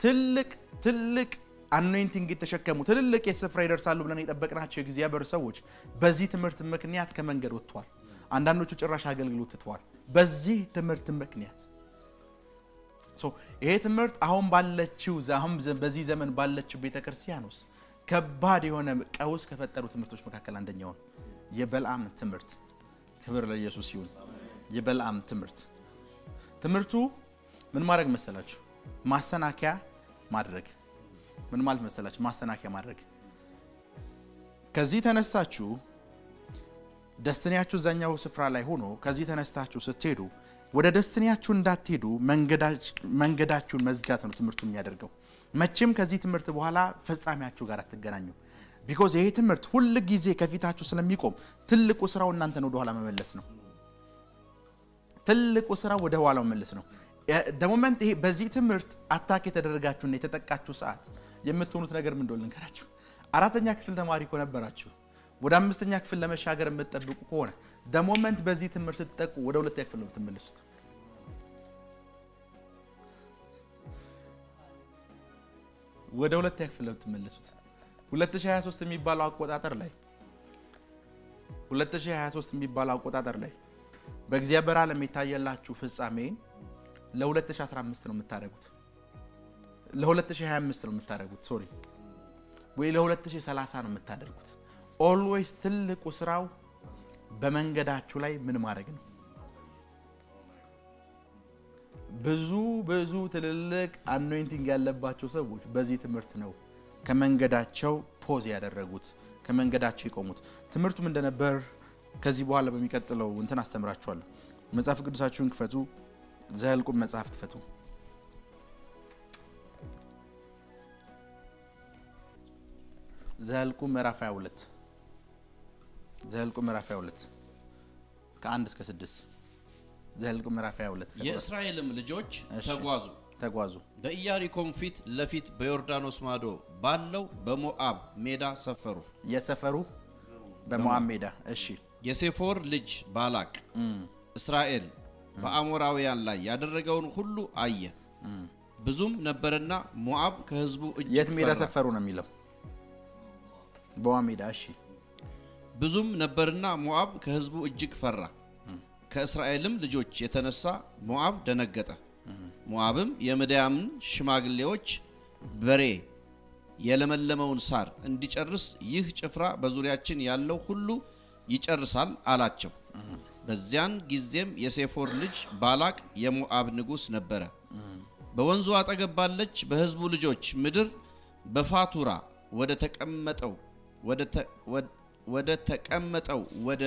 A: ትልቅ ትልቅ anointing የተሸከሙ፣ ትልልቅ የስፍራ ይደርሳሉ ብለን የጠበቅናቸው የእግዚአብሔር ሰዎች በዚህ ትምህርት ምክንያት ከመንገድ ወጥተዋል። አንዳንዶቹ ጭራሽ አገልግሎት ትተዋል በዚህ ትምህርት ምክንያት። So ይሄ ትምህርት አሁን ባለችው አሁን በዚህ ዘመን ባለችው ቤተክርስቲያን ውስጥ ከባድ የሆነ ቀውስ ከፈጠሩ ትምህርቶች መካከል አንደኛው ነው። የበልዓም ትምህርት። ክብር ለኢየሱስ ይሁን። የበልዓም ትምህርት። ትምህርቱ ምን ማድረግ መሰላችሁ? ማሰናከያ ማድረግ። ምን ማለት መሰላችሁ? ማሰናከያ ማድረግ። ከዚህ ተነስታችሁ destiny ያችሁ እዛኛው ስፍራ ላይ ሆኖ ከዚህ ተነስታችሁ ስትሄዱ ወደ destiny ያችሁ እንዳትሄዱ መንገዳችሁን መዝጋት ነው ትምህርቱ የሚያደርገው። መቼም ከዚህ ትምህርት በኋላ ፈጻሚያችሁ ጋር አትገናኙ። Because ይሄ ትምህርት ሁል ጊዜ ከፊታችሁ ስለሚቆም ትልቁ ስራው እናንተን ወደ ኋላ መመለስ ነው። ትልቁ ስራው ወደ ኋላ መመለስ ነው። The moment ይሄ በዚህ ትምህርት attack የተደረጋችሁና የተጠቃችሁ ሰዓት የምትሆኑት ነገር ምን እንደሆነ ልንገራችሁ። አራተኛ ክፍል ተማሪ ከነበራችሁ ወደ አምስተኛ ክፍል ለመሻገር የምትጠብቁ ከሆነ the moment በዚህ ትምህርት ስትጠቁ ወደ ሁለተኛ ክፍል ነው የምትመለሱት። ወደ ሁለተኛ ክፍል ነው የምትመለሱት። 2023 የሚባለው አቆጣጠር ላይ፣ 2023 የሚባለው አቆጣጠር ላይ በእግዚአብሔር ዓለም የታየላችሁ ፍጻሜን ለ2015 ነው የምታደርጉት። ለ2025 ነው የምታደርጉት። Sorry፣ ወይ ለ2030 ነው የምታደርጉት። Always ትልቁ ስራው በመንገዳችሁ ላይ ምን ማድረግ ነው? ብዙ ብዙ ትልልቅ anointing ያለባቸው ሰዎች በዚህ ትምህርት ነው ከመንገዳቸው pause ያደረጉት፣ ከመንገዳቸው የቆሙት። ትምህርቱም እንደነበር ከዚህ በኋላ በሚቀጥለው እንትን አስተምራችኋለሁ። መጽሐፍ ቅዱሳችሁን ክፈቱ። ዘኍልቍን መጽሐፍ ክፈቱ። ዘኍልቍ ምዕራፍ 22፣ ዘኍልቍ ምዕራፍ 22 ከ1 እስከ 6። ዘኍልቍ ምዕራፍ 22።
B: የእስራኤልም ልጆች ተጓዙ፣
A: ተጓዙ።
B: በኢያሪኮም ፊት ለፊት በዮርዳኖስ ማዶ ባለው በሞዓብ ሜዳ ሰፈሩ።
A: የሰፈሩ በሞዓብ ሜዳ። እሺ።
B: የሴፎር ልጅ ባላቅ እስራኤል በአሞራውያን ላይ ያደረገውን ሁሉ አየ። ብዙም ነበርና ሞዓብ ከሕዝቡ እጅግ
A: የት ሜዳ
B: ፈራ።
A: ሰፈሩ ነው የሚለው? በሞዓብ ሜዳ። እሺ።
B: ብዙም ነበርና ሞዓብ ከሕዝቡ እጅግ ፈራ። ከእስራኤልም ልጆች የተነሳ ሞዓብ ደነገጠ። ሞዓብም የምድያምን ሽማግሌዎች፣ በሬ የለመለመውን ሳር እንዲጨርስ ይህ ጭፍራ በዙሪያችን ያለው ሁሉ ይጨርሳል አላቸው። በዚያን ጊዜም የሴፎር ልጅ ባላቅ የሞዓብ ንጉሥ ነበረ። በወንዙ አጠገብ ባለች በሕዝቡ ልጆች ምድር በፋቱራ ወደ ተቀመጠው ወደ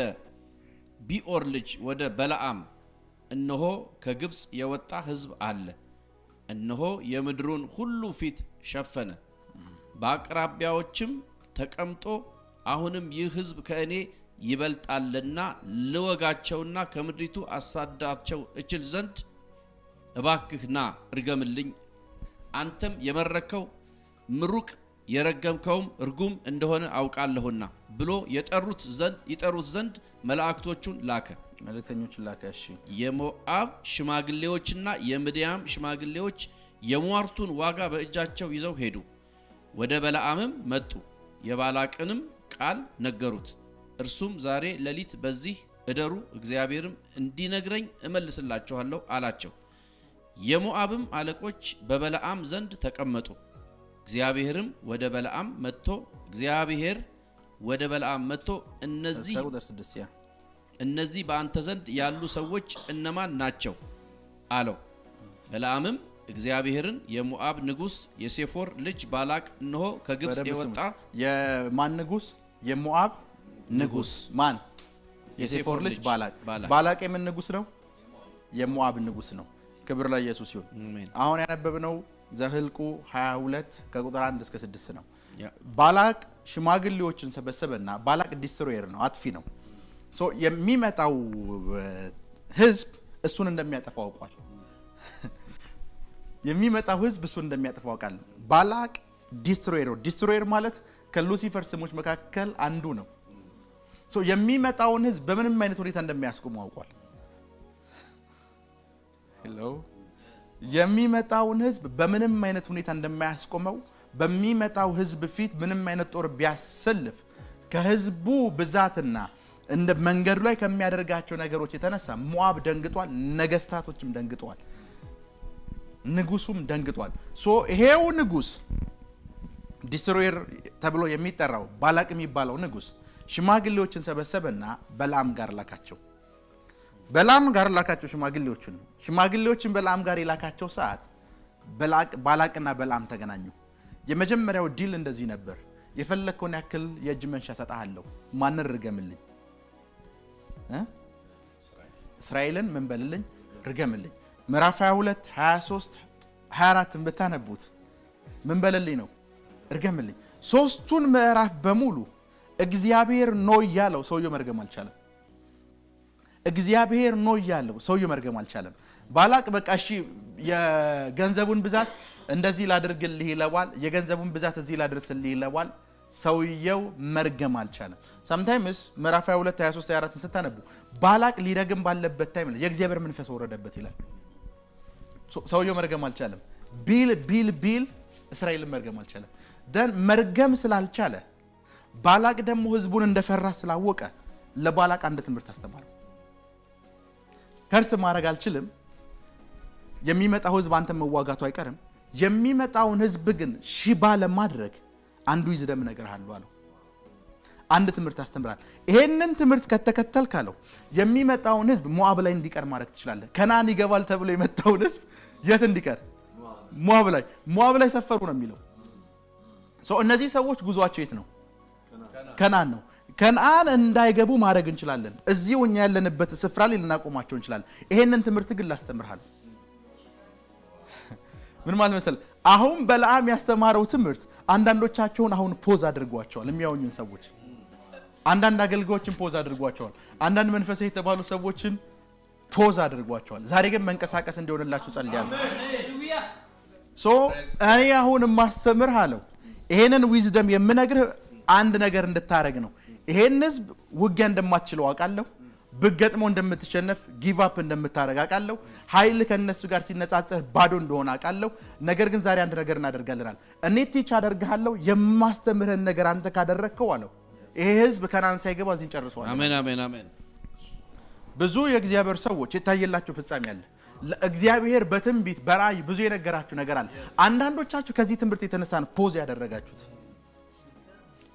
B: ቢኦር ልጅ ወደ በለዓም፣ እነሆ ከግብፅ የወጣ ሕዝብ አለ፣ እነሆ የምድሩን ሁሉ ፊት ሸፈነ፣ በአቅራቢያዎችም ተቀምጦ አሁንም ይህ ሕዝብ ከእኔ ይበልጣልና ልወጋቸውና ከምድሪቱ አሳዳቸው እችል ዘንድ እባክህ ና እርገምልኝ። አንተም የመረቅኸው ምሩቅ የረገምከውም እርጉም እንደሆነ አውቃለሁና ብሎ ይጠሩት ዘንድ መላእክቶቹን ላከ።
A: መልእክተኞችን ላከ። እሺ።
B: የሞዓብ ሽማግሌዎችና የምድያም ሽማግሌዎች የሟርቱን ዋጋ በእጃቸው ይዘው ሄዱ። ወደ በለዓምም መጡ፣ የባላቅንም ቃል ነገሩት። እርሱም ዛሬ ሌሊት በዚህ እደሩ፣ እግዚአብሔርም እንዲነግረኝ እመልስላችኋለሁ አላቸው። የሞዓብም አለቆች በበለዓም ዘንድ ተቀመጡ። እግዚአብሔር ወደ በለዓም መጥቶ እነዚህ
A: እስከ ቁጥር 6፣ yeah።
B: እነዚህ በአንተ ዘንድ ያሉ ሰዎች እነማን ናቸው? አለው። በለዓምም እግዚአብሔርን፣ የሞዓብ ንጉሥ የሴፎር ልጅ ባላቅ እነሆ ከግብፅ
A: በደንብ
B: የወጣ
A: ስሙ። የማን ንጉስ? የሞዓብ ንጉስ ማን? የሴፎር ልጅ ባላቅ።
B: ባላቅ።
A: ባላቅ የምን ንጉስ ነው? የሞዓብ ንጉስ ነው። ክብር ለኢየሱስ ይሁን።
B: አሜን።
A: አሁን ያነበብነው ዘኍልቍ 22 ከቁጥር 1 እስከ 6 ነው። ባላቅ ሽማግሌዎችን ሰበሰበና፣ ባላቅ destroyer ነው፣ አጥፊ ነው። So የሚመጣው ህዝብ እሱን እንደሚያጠፋው አውቋል። የሚመጣው ህዝብ እሱን እንደሚያጠፋው አውቃል። ባላቅ destroyer ነው። Destroyer ማለት ከሉሲፈር ስሞች መካከል አንዱ ነው። So የሚመጣውን ህዝብ በምንም አይነት ሁኔታ እንደሚያስቆመው አውቋል። Hello፣ የሚመጣውን ህዝብ በምንም አይነት ሁኔታ እንደማያስቆመው፣ በሚመጣው ህዝብ ፊት ምንም አይነት ጦር ቢያሰልፍ ከህዝቡ ብዛትና እንደ መንገዱ ላይ ከሚያደርጋቸው ነገሮች የተነሳ ሞዓብ ደንግጧል፣ ነገስታቶችም ደንግጠዋል፣ ንጉሱም ደንግጧል። So ይሄው ንጉስ destroyer ተብሎ የሚጠራው ባላቅ የሚባለው ንጉስ ሽማግሌዎችን ሰበሰበና በለዓም ጋር ላካቸው። በለዓም ጋር ላካቸው ሽማግሌዎቹን። ሽማግሌዎችን በለዓም ጋር የላካቸው ሰዓት ባላቅና በለዓም ተገናኙ። የመጀመሪያው deal እንደዚህ ነበር። የፈለግከውን ያክል የእጅ መንሻ እሰጥሃለሁ፣ ማንን ርገምልኝ? እ? እስራኤልን ምን በልልኝ? ርገምልኝ። ምዕራፍ 22፣ 23፣ 24ን ብታነቡት ምን በልልኝ ነው? እርገምልኝ። ሶስቱን ምዕራፍ በሙሉ እግዚአብሔር no እያለው ሰውየው መርገም አልቻለም። እግዚአብሔር no እያለው ሰውየው መርገም አልቻለም። ባላቅ በቃ እሺ የገንዘቡን ብዛት እንደዚህ ላድርግልህ ይለዋል። የገንዘቡን ብዛት እዚህ ላድርስልህ ይለዋል። ሰውየው መርገም አልቻለም። Sometimes ምዕራፍ 22፣ 23፣ 24 ስታነቡ ባላቅ ሊረግም ባለበት time ላይ የእግዚአብሔር መንፈስ ወረደበት ይላል። ሰውየው መርገም አልቻለም። ቢል ቢል ቢል እስራኤልን መርገም አልቻለም። Then መርገም ስላልቻለ፣ ባላቅ ደግሞ ህዝቡን እንደፈራ ስላወቀ ለባላቅ አንድ ትምህርት አስተማረው። Curse ማድረግ አልችልም። የሚመጣው ህዝብ አንተ መዋጋቱ አይቀርም። የሚመጣውን ህዝብ ግን ሽባ ለማድረግ አንዱ wisdom እነግርሃለሁ አለው። አንድ ትምህርት አስተምራል። ይሄንን ትምህርት ከተከተልክ አለው የሚመጣውን ህዝብ ሞዓብ ላይ እንዲቀር ማድረግ ትችላለህ። ከነዓን ይገባል ተብሎ የመጣውን ህዝብ የት እንዲቀር? ሞዓብ ላይ። ሞዓብ ላይ ሰፈሩ ነው የሚለው። So እነዚህ ሰዎች ጉዟቸው የት ነው? ከነዓን ነው። ከነዓን እንዳይገቡ ማድረግ እንችላለን። እዚሁ እኛ ያለንበት ስፍራ ላይ ልናቆማቸው እንችላለን። ይሄንን ትምህርት ግን ላስተምርሃለሁ። ምን ማለት መሰለህ? አሁን በለዓም ያስተማረው ትምህርት አንዳንዶቻቸውን አሁን pause አድርጓቸዋል። የሚያዩኝን ሰዎች፣ አንዳንድ አገልጋዮችን pause አድርጓቸዋል። አንዳንድ መንፈሳዊ የተባሉ ሰዎችን pause አድርጓቸዋል። ዛሬ ግን መንቀሳቀስ እንዲሆንላችሁ ጸልያለሁ። So እኔ አሁን የማስተምርህ አለው፣ ይሄንን wisdom የምነግርህ አንድ ነገር እንድታረግ ነው። ይሄን ህዝብ ውጊያ እንደማትችለው አውቃለሁ። ብገጥመው እንደምትሸነፍ፣ give up እንደምታረግ አውቃለሁ። ኃይል ከነሱ ጋር ሲነጻጸር ባዶ እንደሆነ አውቃለሁ። ነገር ግን ዛሬ አንድ ነገር እናደርጋለን። እኔ teach አደርግሃለሁ። የማስተምርህን ነገር አንተ ካደረግከው አለው፣ ይሄ ህዝብ ከነዓን ሳይገባ እዚህ እንጨርሰዋለን።
B: አሜን፣ አሜን፣ አሜን።
A: ብዙ የእግዚአብሔር ሰዎች የታየላቸው ፍጻሜ አለ። እግዚአብሔር በትንቢት፣ በራእይ ብዙ የነገራችሁ ነገር አለ። አንዳንዶቻችሁ ከዚህ ትምህርት የተነሳ ነው pause ያደረጋችሁት።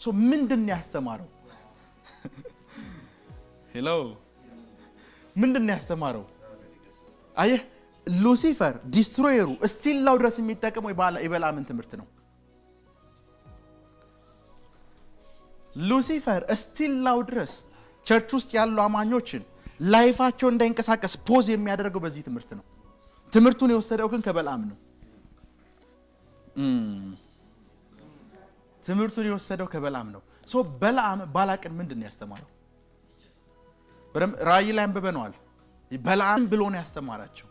A: So ምንድን ነው ያስተማረው? Hello፣ ምንድን ነው ያስተማረው? አየህ፣ ሉሲፈር destroyer ኡ still now ድረስ የሚጠቀመው የበለዓምን ትምህርት ነው። ሉሲፈር still now ድረስ church ውስጥ ያሉ አማኞችን life ኣቸው እንዳይንቀሳቀስ pause የሚያደርገው በዚህ ትምህርት ነው። ትምህርቱን የወሰደው ግን ከበለዓም ነው። ትምህርቱን የወሰደው ከበለዓም ነው። So በለዓም ባላቅን ምንድን ነው ያስተማረው? በደምብ ራእይ ላይ አንብበነዋል። በለዓም ብሎ ነው ያስተማራቸው።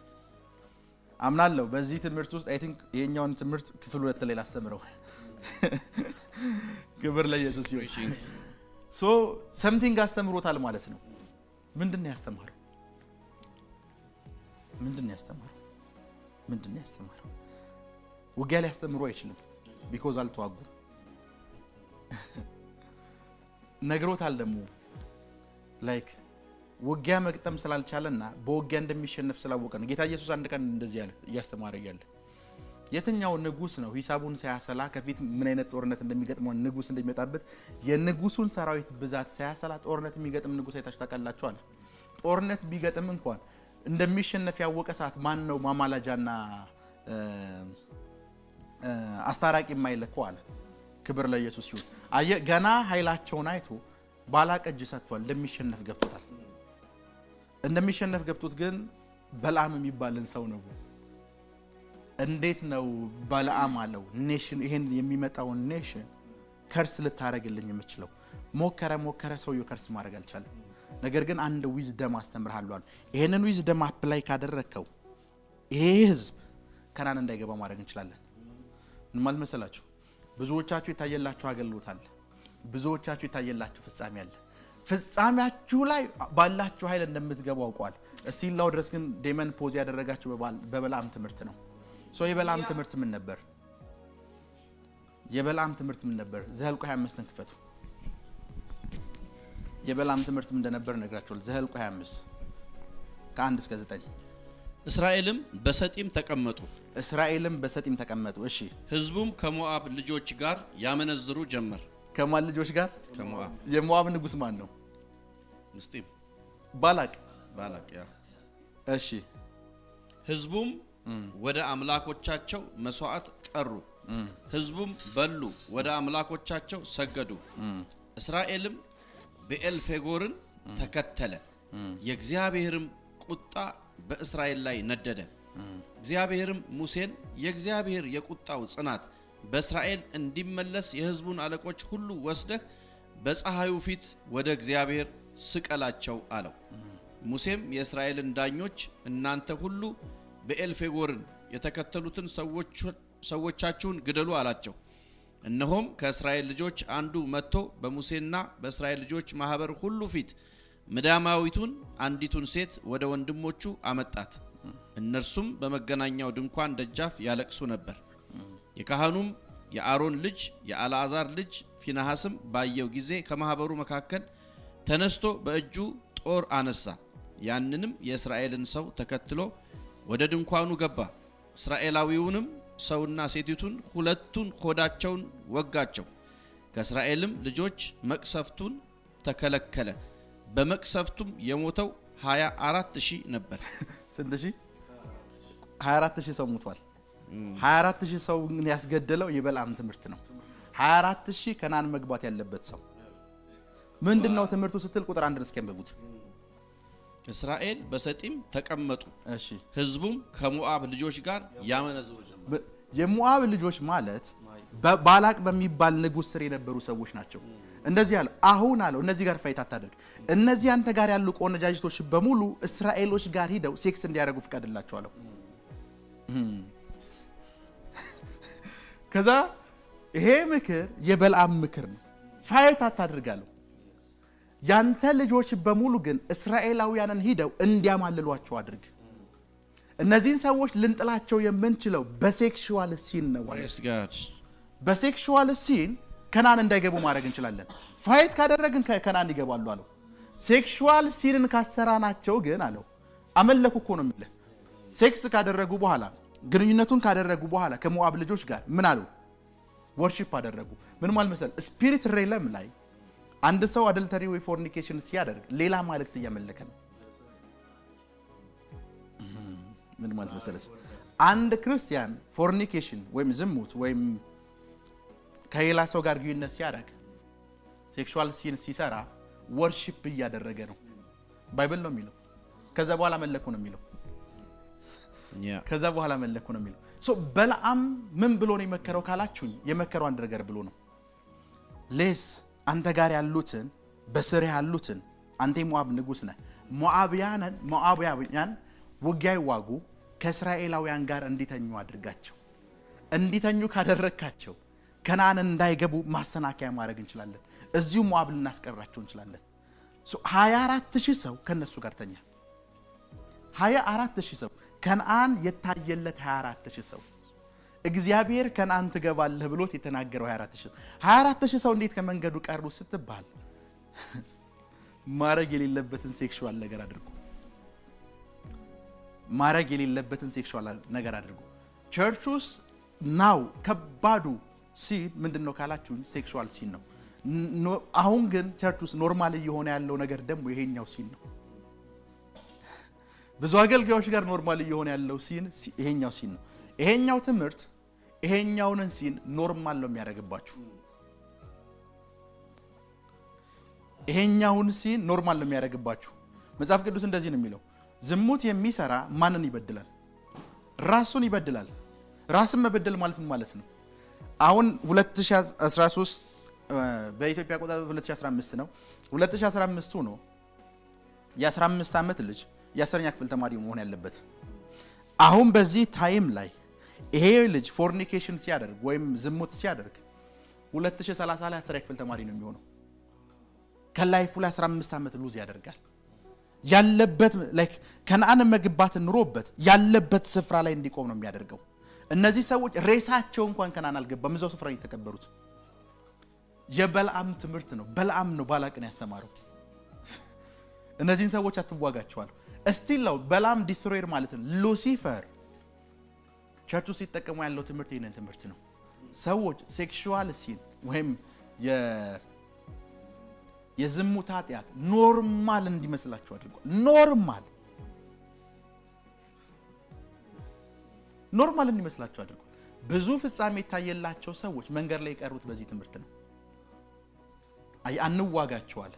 A: አምናለሁ በዚህ ትምህርት ውስጥ፣ I think ይሄኛውን ትምህርት ክፍል 2 ላይ ላስተምረው። ክብር ለኢየሱስ ይሁን። So something አስተምሮታል ማለት ነው። ምንድን ነው ያስተማረው? ምንድን ነው ያስተማረው? ምንድን ነው ያስተማረው? ውጊያ ሊያስተምሩ አይችልም። Because አልተዋጉም። ነግሮታል ደግሞ፣ like ውጊያ መግጠም ስላልቻለና በውጊያ እንደሚሸነፍ ስላወቀ ነው። ጌታ ኢየሱስ አንድ ቀን እንደዚህ ያለ እያስተማረ እያለ፣ የትኛው ንጉስ ነው ሂሳቡን ሳያሰላ፣ ከፊት ምን አይነት ጦርነት እንደሚገጥመው፣ ንጉስ እንደሚመጣበት፣ የንጉሱን ሰራዊት ብዛት ሳያሰላ ጦርነት የሚገጥም ንጉስ አይታችሁ ታውቃላችሁ? አለ። ጦርነት ቢገጥም እንኳን እንደሚሸነፍ ያወቀ ሰዓት ማን ነው ማማላጃና አስታራቂ የማይልከው? አለ። ክብር ለኢየሱስ ይሁን። አየ፣ ገና ኃይላቸውን አይቶ ባላቅ እጅ ሰጥቷል። እንደሚሸነፍ ገብቶታል። እንደሚሸነፍ ገብቶት ግን በለዓም የሚባልን ሰው ነው፣ እንዴት ነው በለዓም አለው፣ nation ይሄን የሚመጣውን nation curse ልታደርግልኝ የምችለው? ሞከረ ሞከረ፣ ሰውየው curse ማድረግ አልቻለም። ነገር ግን አንድ wisdom አስተምርሃለሁ አለ። ይሄንን wisdom apply ካደረግከው ይሄ ህዝብ ከናን እንዳይገባ ማድረግ እንችላለን። ምን ማለት መሰላችሁ? ብዙዎቻችሁ የታየላችሁ አገልግሎት አለ። ብዙዎቻችሁ የታየላችሁ ፍጻሜ አለ። ፍጻሜያችሁ ላይ ባላችሁ ኃይል እንደምትገቡ አውቀዋል። Still now ድረስ ግን demon pause ያደረጋችሁ በበለዓም ትምህርት ነው። So የበለዓም ትምህርት ምን ነበር? የበለዓም ትምህርት ምን ነበር? ዘኍልቍ 25ን ክፈቱ። የበለዓም ትምህርት ምን እንደነበር እነግራችኋለሁ። ዘኍልቍ 25 ከ1 እስከ 9።
B: እስራኤልም በሰጢም ተቀመጡ።
A: እስራኤልም በሰጢም ተቀመጡ። እሺ።
B: ሕዝቡም ከሞዓብ ልጆች ጋር ያመነዝሩ ጀመር።
A: ከማን ልጆች ጋር?
B: ከሞዓብ።
A: የሞዓብ ንጉስ ማን ነው?
B: ምስጢም።
A: ባላቅ።
B: ባላቅ፣ yeah።
A: እሺ።
B: ሕዝቡም ወደ አምላኮቻቸው መስዋዕት ጠሩ። ሕዝቡም በሉ፣ ወደ አምላኮቻቸው ሰገዱ። እስራኤልም ብዔልፌጎርን ተከተለ። የእግዚአብሔርም ቁጣ በእስራኤል ላይ ነደደ። እግዚአብሔርም ሙሴን፣ የእግዚአብሔር የቁጣው ጽናት በእስራኤል እንዲመለስ የሕዝቡን አለቆች ሁሉ ወስደህ በፀሐዩ ፊት ወደ እግዚአብሔር ስቀላቸው አለው። ሙሴም የእስራኤልን ዳኞች፣ እናንተ ሁሉ ብዔልፌጎርን የተከተሉትን ሰዎቻችሁን ግደሉ አላቸው። እነሆም ከእስራኤል ልጆች አንዱ መጥቶ በሙሴና በእስራኤል ልጆች ማህበር ሁሉ ፊት ምድያማዊቱን አንዲቱን ሴት ወደ ወንድሞቹ አመጣት። እነርሱም በመገናኛው ድንኳን ደጃፍ ያለቅሱ ነበር። የካህኑም የአሮን ልጅ የአልዓዛር ልጅ ፊንሐስም ባየው ጊዜ ከማህበሩ መካከል ተነስቶ በእጁ ጦር አነሳ። ያንንም የእስራኤልን ሰው ተከትሎ ወደ ድንኳኑ ገባ። እስራኤላዊውንም ሰውና ሴቲቱን ሁለቱን ሆዳቸውን ወጋቸው። ከእስራኤልም ልጆች መቅሰፍቱን ተከለከለ። በመቅሰፍቱም የሞተው 24,000 ነበር።
A: ስንት ሺህ? 24 ሺህ ሰው ሞቷል። 24 ሺህ ሰው ያስገደለው የበለዓም ትምህርት ነው። 24 ሺህ ከናን መግባት ያለበት ሰው። ምንድን ነው ትምህርቱ ስትል ቁጥር 1ን እስኪ አንብቡት።
B: እስራኤል በሰጢም ተቀመጡ።
A: እሺ።
B: ሕዝቡም ከሞዓብ ልጆች ጋር ያመነዝሩ ጀመር።
A: የሞዓብ ልጆች ማለት ባላቅ በሚባል ንጉስ ስር የነበሩ ሰዎች ናቸው። እንደዚህ አለ። አሁን አለው እነዚህ ጋር fight አታደርግ። እነዚህ አንተ ጋር ያሉ ቆነጃጅቶች በሙሉ እስራኤሎች ጋር ሂደው sex እንዲያደርጉ ፍቀድላቸው አለው። ከዛ ይሄ ምክር የበልዓም ምክር ነው። Fight አታድርጋለሁ። ያንተ ልጆች በሙሉ ግን እስራኤላውያንን ሂደው እንዲያማልሏቸው አድርግ። እነዚህን ሰዎች ልንጥላቸው የምንችለው በ sexual sin ነው።
B: Praise God.
A: በ sexual sin ከናን እንዳይገቡ ማድረግ እንችላለን። Fight ካደረግን ከናን ይገባሉ አለው። Sexual sin ን ካሰራናቸው ግን አለው አመለኩ እኮ ነው የሚልህ። Sex ካደረጉ በኋላ፣ ግንኙነቱን ካደረጉ በኋላ ከሞዓብ ልጆች ጋር ምን አሉ? Worship አደረጉ። ምን ማለት መሰለህ? Spirit realm ላይ አንድ ሰው adultery ወይ fornication ሲያደርግ ሌላ አማልክት እያመለከ ነው። ምን ማለት መሰለህ? አንድ ክርስቲያን fornication ወይም ዝሙት ወይም ከሌላ ሰው ጋር ግንኙነት ሲያደርግ፣ sexual sin ሲሰራ worship እያደረገ ነው። Bible ነው የሚለው። ከዛ በኋላ መለኩ ነው የሚለው። ከዛ በኋላ መለኩ ነው የሚለው። So በለዓም ምን ብሎ ነው የመከረው ካላችሁኝ፣ የመከረው አንድ ነገር ብሎ ነው። ሌስ አንተ ጋር ያሉትን፣ በስር ያሉትን፣ አንተ የሞዓብ ንጉስ ነህ። ሞዓባውያን ውጊያ ይዋጉ፣ ከእስራኤላውያን ጋር እንዲተኙ አድርጋቸው። እንዲተኙ ካደረግካቸው ከነአን እንዳይገቡ ማሰናከያ ማድረግ እንችላለን። እዚሁ ሞዓብ ልናስቀራቸው እንችላለን። 24,000 ሰው ከነሱ ጋር ተኛ። 24,000 ሰው፣ ከነአን የታየለት 24,000 ሰው፣ እግዚአብሔር ከነአን ትገባለህ ብሎት የተናገረው 24,000 ሰው፣ 24,000 ሰው እንዴት ከመንገዱ ቀሩ ስትባል ማድረግ የሌለበትን sexual ነገር አድርጎ፣ ማድረግ የሌለበትን sexual ነገር አድርጎ። Church ውስጥ now ከባዱ sin ምንድን ነው ካላችሁኝ sexual sin ነው። አሁን ግን church ውስጥ normal እየሆነ ያለው ነገር ደግሞ ይሄኛው sin ነው። ብዙ አገልጋዮች ጋር normal እየሆነ ያለው sin ይሄኛው sin ነው። ይሄኛው ትምህርት ይሄኛውን sin normal ነው የሚያደርግባችሁ። ይሄኛውን sin normal ነው የሚያደርግባችሁ። መጽሐፍ ቅዱስ እንደዚህ ነው የሚለው፣ ዝሙት የሚሰራ ማንን ይበድላል? ራሱን ይበድላል። ራስን መበደል ማለት ምን ማለት ነው? አሁን 2013፣ በኢትዮጵያ አቆጣጠር 2015 ነው። 2015 ሆኖ የ15 ዓመት ልጅ የ10ኛ ክፍል ተማሪ መሆን ያለበት። አሁን በዚህ time ላይ ይሄ ልጅ fornication ሲያደርግ ወይም ዝሙት ሲያደርግ 2030 ላይ 10ኛ ክፍል ተማሪ ነው የሚሆነው። ከ life ኡ ላይ 15 ዓመት lose ያደርጋል። ያለበት like ከነአን መግባት ኑሮበት ያለበት ስፍራ ላይ እንዲቆም ነው የሚያደርገው። እነዚህ ሰዎች ሬሳቸው እንኳን ከነአን አልገባም፣ እዛው ስፍራ የተቀበሩት። የበልዓም ትምህርት ነው። በልዓም ነው ባላቅን ያስተማረው። እነዚህን ሰዎች አትዋጋቸዋል። Still ነው በልዓም destroyer ማለት ነው። ሉሲፈር ቸርቹ ሲጠቀሙ ያለው ትምህርት ይህንን ትምህርት ነው። ሰዎች sexual sin ወይም የዝሙት ኃጢአት normal እንዲመስላቸው አድርጓል። Normal እንዲመስላቸው አድርጓል። ብዙ ፍጻሜ የታየላቸው ሰዎች መንገድ ላይ የቀሩት በዚህ ትምህርት ነው። አይ አንዋጋቸዋል።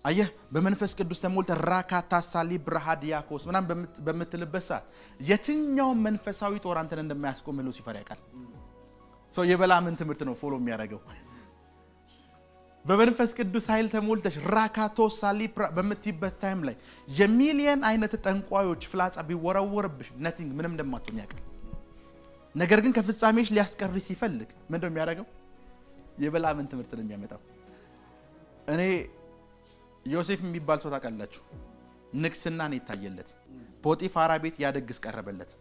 A: አየህ፣ በመንፈስ ቅዱስ ተሞልተህ ራካታሳሊ ብርሃዲያኮስ ምናምን በምትልበት ሰዓት የትኛውም መንፈሳዊ ጦር አንተን እንደማያስቆምህ ሉሲፈር ያውቃል። ሰው የበላምን ትምህርት ነው follow የሚያደርገው። በመንፈስ ቅዱስ ኃይል ተሞልተሽ ራካቶሳ ሊፕራ በምትይበት time ላይ የሚሊየን አይነት ጠንቋዮች ፍላጻ ቢወረወርብሽ nothing፣ ምንም እንደማትሆን ያውቃል። ነገር ግን ከፍጻሜሽ ሊያስቀርሽ ሲፈልግ ምንድን ነው የሚያደርገው? የበላምን ትምህርት ነው የሚያመጣው። እኔ ዮሴፍ የሚባል ሰው ታውቃላችሁ? ንግስና ነው የታየለት። ፖጢፋራ ቤት ያ ድግስ ቀረበለት።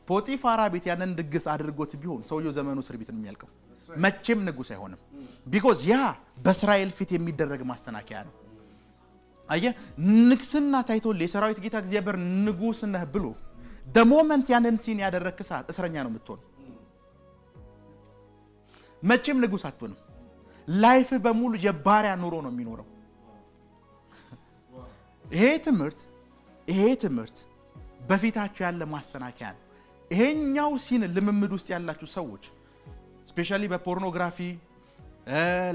A: ፖጢፋራ ቤት ያንን ድግስ አድርጎት ቢሆን ሰውየው ዘመኑ እስር ቤት ነው የሚያልቀው። መቼም ንጉስ አይሆንም። Because ያ በእስራኤል ፊት የሚደረግ ማሰናከያ ነው። አየህ፣ ንግስና ታይቶልህ የሰራዊት ጌታ እግዚአብሔር ንጉስ ነህ ብሎ the moment ያንን sin ያደረግክ ሰዓት እስረኛ ነው የምትሆነው። መቼም ንጉስ አትሆንም። Life በሙሉ የባሪያ ኑሮ ነው የሚኖረው። ይሄ ትምህርት በፊታችሁ ያለ ማሰናከያ ነው። ይሄኛው sin ልምምድ ውስጥ ያላችሁ ሰዎች፣ especially በ pornography፣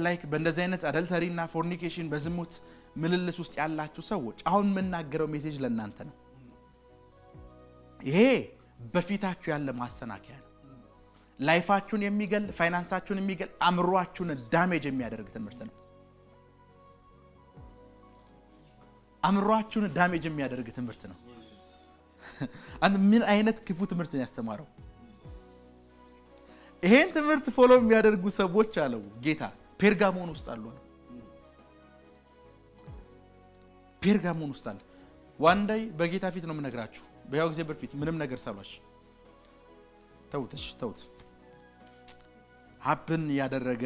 A: like በእንደዚህ አይነት adultery እና fornication፣ በዝሙት ምልልስ ውስጥ ያላችሁ ሰዎች አሁን የምናገረው message ለእናንተ ነው። ይሄ በፊታችሁ ያለ ማሰናከያ ነው። Life ኣችሁን የሚገል፣ ፋይናንሳችሁን የሚገል፣ አእምሯችሁን damage የሚያደርግ ትምህርት ነው። አእምሯችሁን damage የሚያደርግ ትምህርት ነው። አንተ ምን አይነት ክፉ ትምህርት ነው ያስተማረው? ይሄን ትምህርት follow የሚያደርጉ ሰዎች አለው ጌታ ፔርጋሞን ውስጥ አሉ አለ። ፔርጋሞን ውስጥ አለ። One day በጌታ ፊት ነው የምነግራችሁ፣ በሕያው እግዚአብሔር ፊት ምንም ነገር ሳሏሽ ተውት፣ እሺ ተውት። Happen ያደረገ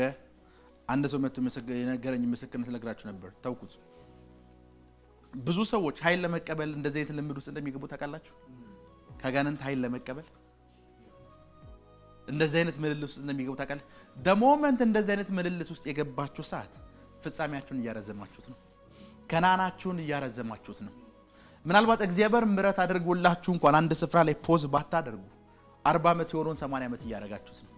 A: አንድ ሰው መጥቶ የነገረኝ ምስክርነት ልነግራችሁ ነበር፣ ተውኩት። ብዙ ሰዎች ኃይል ለመቀበል እንደዚህ አይነት ልምድ ውስጥ እንደሚገቡ ታውቃላችሁ። ከአጋንንት ኃይል ለመቀበል እንደዚህ አይነት ምልልስ ውስጥ እንደሚገቡ ታውቃለህ። The moment እንደዚህ አይነት ምልልስ ውስጥ የገባችሁ ሰዓት ፍጻሜያችሁን እያረዘማችሁት ነው። ከናናችሁን እያረዘማችሁት ነው። ምናልባት እግዚአብሔር ምሕረት አድርጎላችሁ እንኳን አንድ ስፍራ ላይ pause ባታደርጉ 40 ዓመት የሆነውን 80 ዓመት እያደረጋችሁት ነው።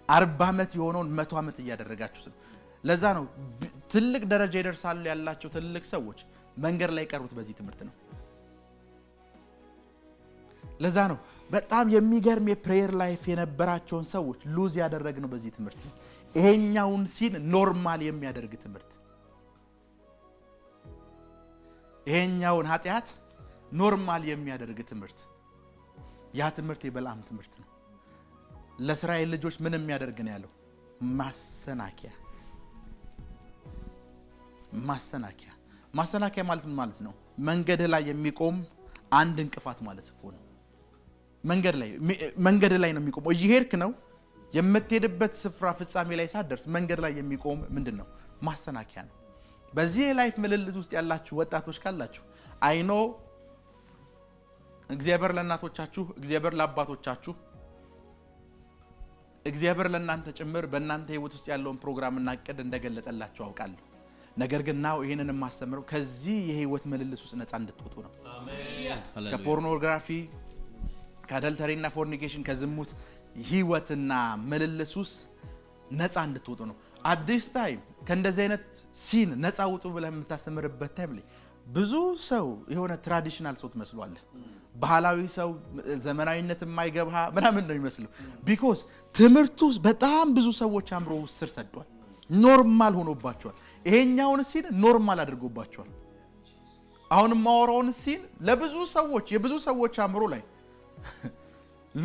A: 40 ዓመት የሆነውን 100 ዓመት እያደረጋችሁት ነው። ለዛ ነው ትልቅ ደረጃ ይደርሳሉ ያላቸው ትልቅ ሰዎች መንገድ ላይ የቀሩት በዚህ ትምህርት ነው። ለዛ ነው በጣም የሚገርም የ prayer life የነበራቸውን ሰዎች lose ያደረግነው በዚህ ትምህርት ነው። ይሄኛውን sin normal የሚያደርግ ትምህርት፣ ይሄኛውን ኃጢአት normal የሚያደርግ ትምህርት፣ ያ ትምህርት የበለዓም ትምህርት ነው። ለእስራኤል ልጆች ምን የሚያደርግ ነው ያለው? ማሰናከያ። ማሰናከያ። ማሰናከያ ማለት ምን ማለት ነው? መንገድ ላይ የሚቆም አንድ እንቅፋት ማለት እኮ ነው። መንገድ ላይ ነው የሚቆመው። እየሄድክ ነው፣ የምትሄድበት ስፍራ ፍጻሜ ላይ ሳትደርስ መንገድ ላይ የሚቆም ምንድን ነው? ማሰናከያ ነው። በዚህ የ life ምልልስ ውስጥ ያላችሁ ወጣቶች ካላችሁ I know እግዚአብሔር ለእናቶቻችሁ፣ እግዚአብሔር ለአባቶቻችሁ፣ እግዚአብሔር ለእናንተ ጭምር በእናንተ ህይወት ውስጥ ያለውን ፕሮግራምና እቅድ እንደገለጠላችሁ አውቃለሁ። ነገር ግን now ይሄንን የማስተምረው ከዚህ የህይወት ምልልስ ውስጥ ነፃ እንድትወጡ ነው። ከ pornography፣ ከ adultery ና fornication፣ ከዝሙት ህይወትና ምልልስ ውስጥ ነፃ እንድትወጡ ነው። At this time ከእንደዚህ አይነት sin ነፃ ውጡ ብለህ የምታስተምርበት time ላይ ብዙ ሰው የሆነ traditional ሰው ትመስሏለህ። ባህላዊ ሰው፣ ዘመናዊነት የማይገባ ምናምን ነው የሚመስለው። Because ትምህርቱ በጣም ብዙ ሰዎች አእምሮ ውስጥ ስር ሰዷል። Normal ሆኖባቸዋል። ይሄኛውን sin normal አድርጎባቸዋል። አሁን የማወራውን sin ለብዙ ሰዎች የብዙ ሰዎች አእምሮ ላይ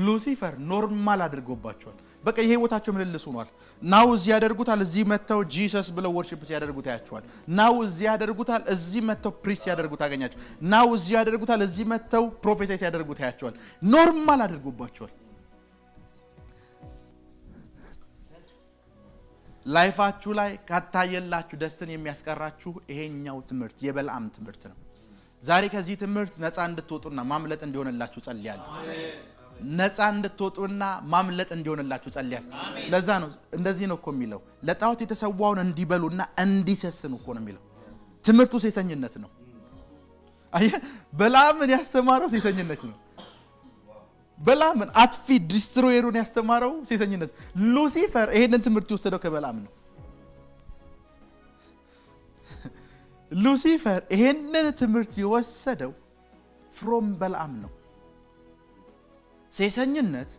A: ሉሲፈር normal አድርጎባቸዋል። በቃ የህይወታቸው ምልልስ ሆኗል። Now እዚህ ያደርጉታል፣ እዚህ መጥተው Jesus ብለው worship ሲያደርጉ ታያቸዋል። Now እዚህ ያደርጉታል፣ እዚህ መጥተው preach ሲያደርጉ ታገኛቸው። Now እዚህ ያደርጉታል፣ እዚህ መጥተው prophesy ሲያደርጉ ታያቸዋል። Normal አድርጎባቸዋል። Life ኣችሁ ላይ ካታየላችሁ ደስትን የሚያስቀራችሁ ይሄኛው ትምህርት የበለዓም ትምህርት ነው። ዛሬ ከዚህ ትምህርት ነፃ እንድትወጡና ማምለጥ እንዲሆንላችሁ ጸልያለሁ። ነፃ እንድትወጡና ማምለጥ እንዲሆንላችሁ ጸልያለሁ። ለዛ ነው እንደዚህ ነው እኮ የሚለው፣ ለጣዖት የተሰዋውን እንዲበሉና እንዲሰስኑ እኮ ነው የሚለው። ትምህርቱ ሴሰኝነት ነው። አየህ፣ በለዓምን ያስተማረው ሴሰኝነት ነው። በለዓምን አጥፊ destroyer ኡን ያስተማረው ሴሰኝነት። ሉሲፈር ይሄንን ትምህርት የወሰደው ከበለዓም ነው። ሉሲፈር ይሄንን ትምህርት የወሰደው from በለዓም ነው። ሴሰኝነት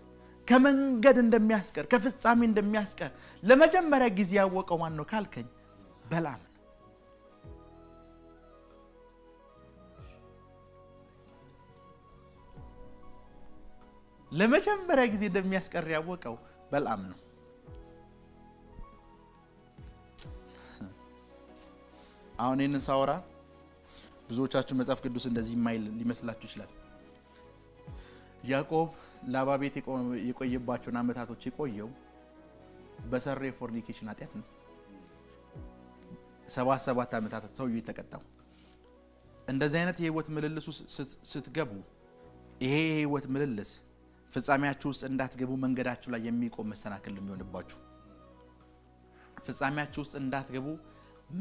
A: ከመንገድ እንደሚያስቀር፣ ከፍጻሜ እንደሚያስቀር ለመጀመሪያ ጊዜ ያወቀው ማን ነው ካልከኝ በለዓም ነው። ለመጀመሪያ ጊዜ እንደሚያስቀር ያወቀው በለዓም ነው። አሁን ይህንን ሳወራ ብዙዎቻችሁ መጽሐፍ ቅዱስ እንደዚህ የማይል ሊመስላችሁ ይችላል። ያዕቆብ ላባ ቤት የቆየባቸውን ዓመታቶች የቆየው በሰራው የ fornication ኃጢአት ነው። 77 ዓመታት ሰውዬው የተቀጣው። እንደዚህ አይነት የህይወት ምልልስ ውስጥ ስትገቡ ይሄ የህይወት ምልልስ ፍጻሜያችሁ ውስጥ እንዳትገቡ መንገዳችሁ ላይ የሚቆም መሰናክል ነው የሚሆንባችሁ። ፍጻሜያችሁ ውስጥ እንዳትገቡ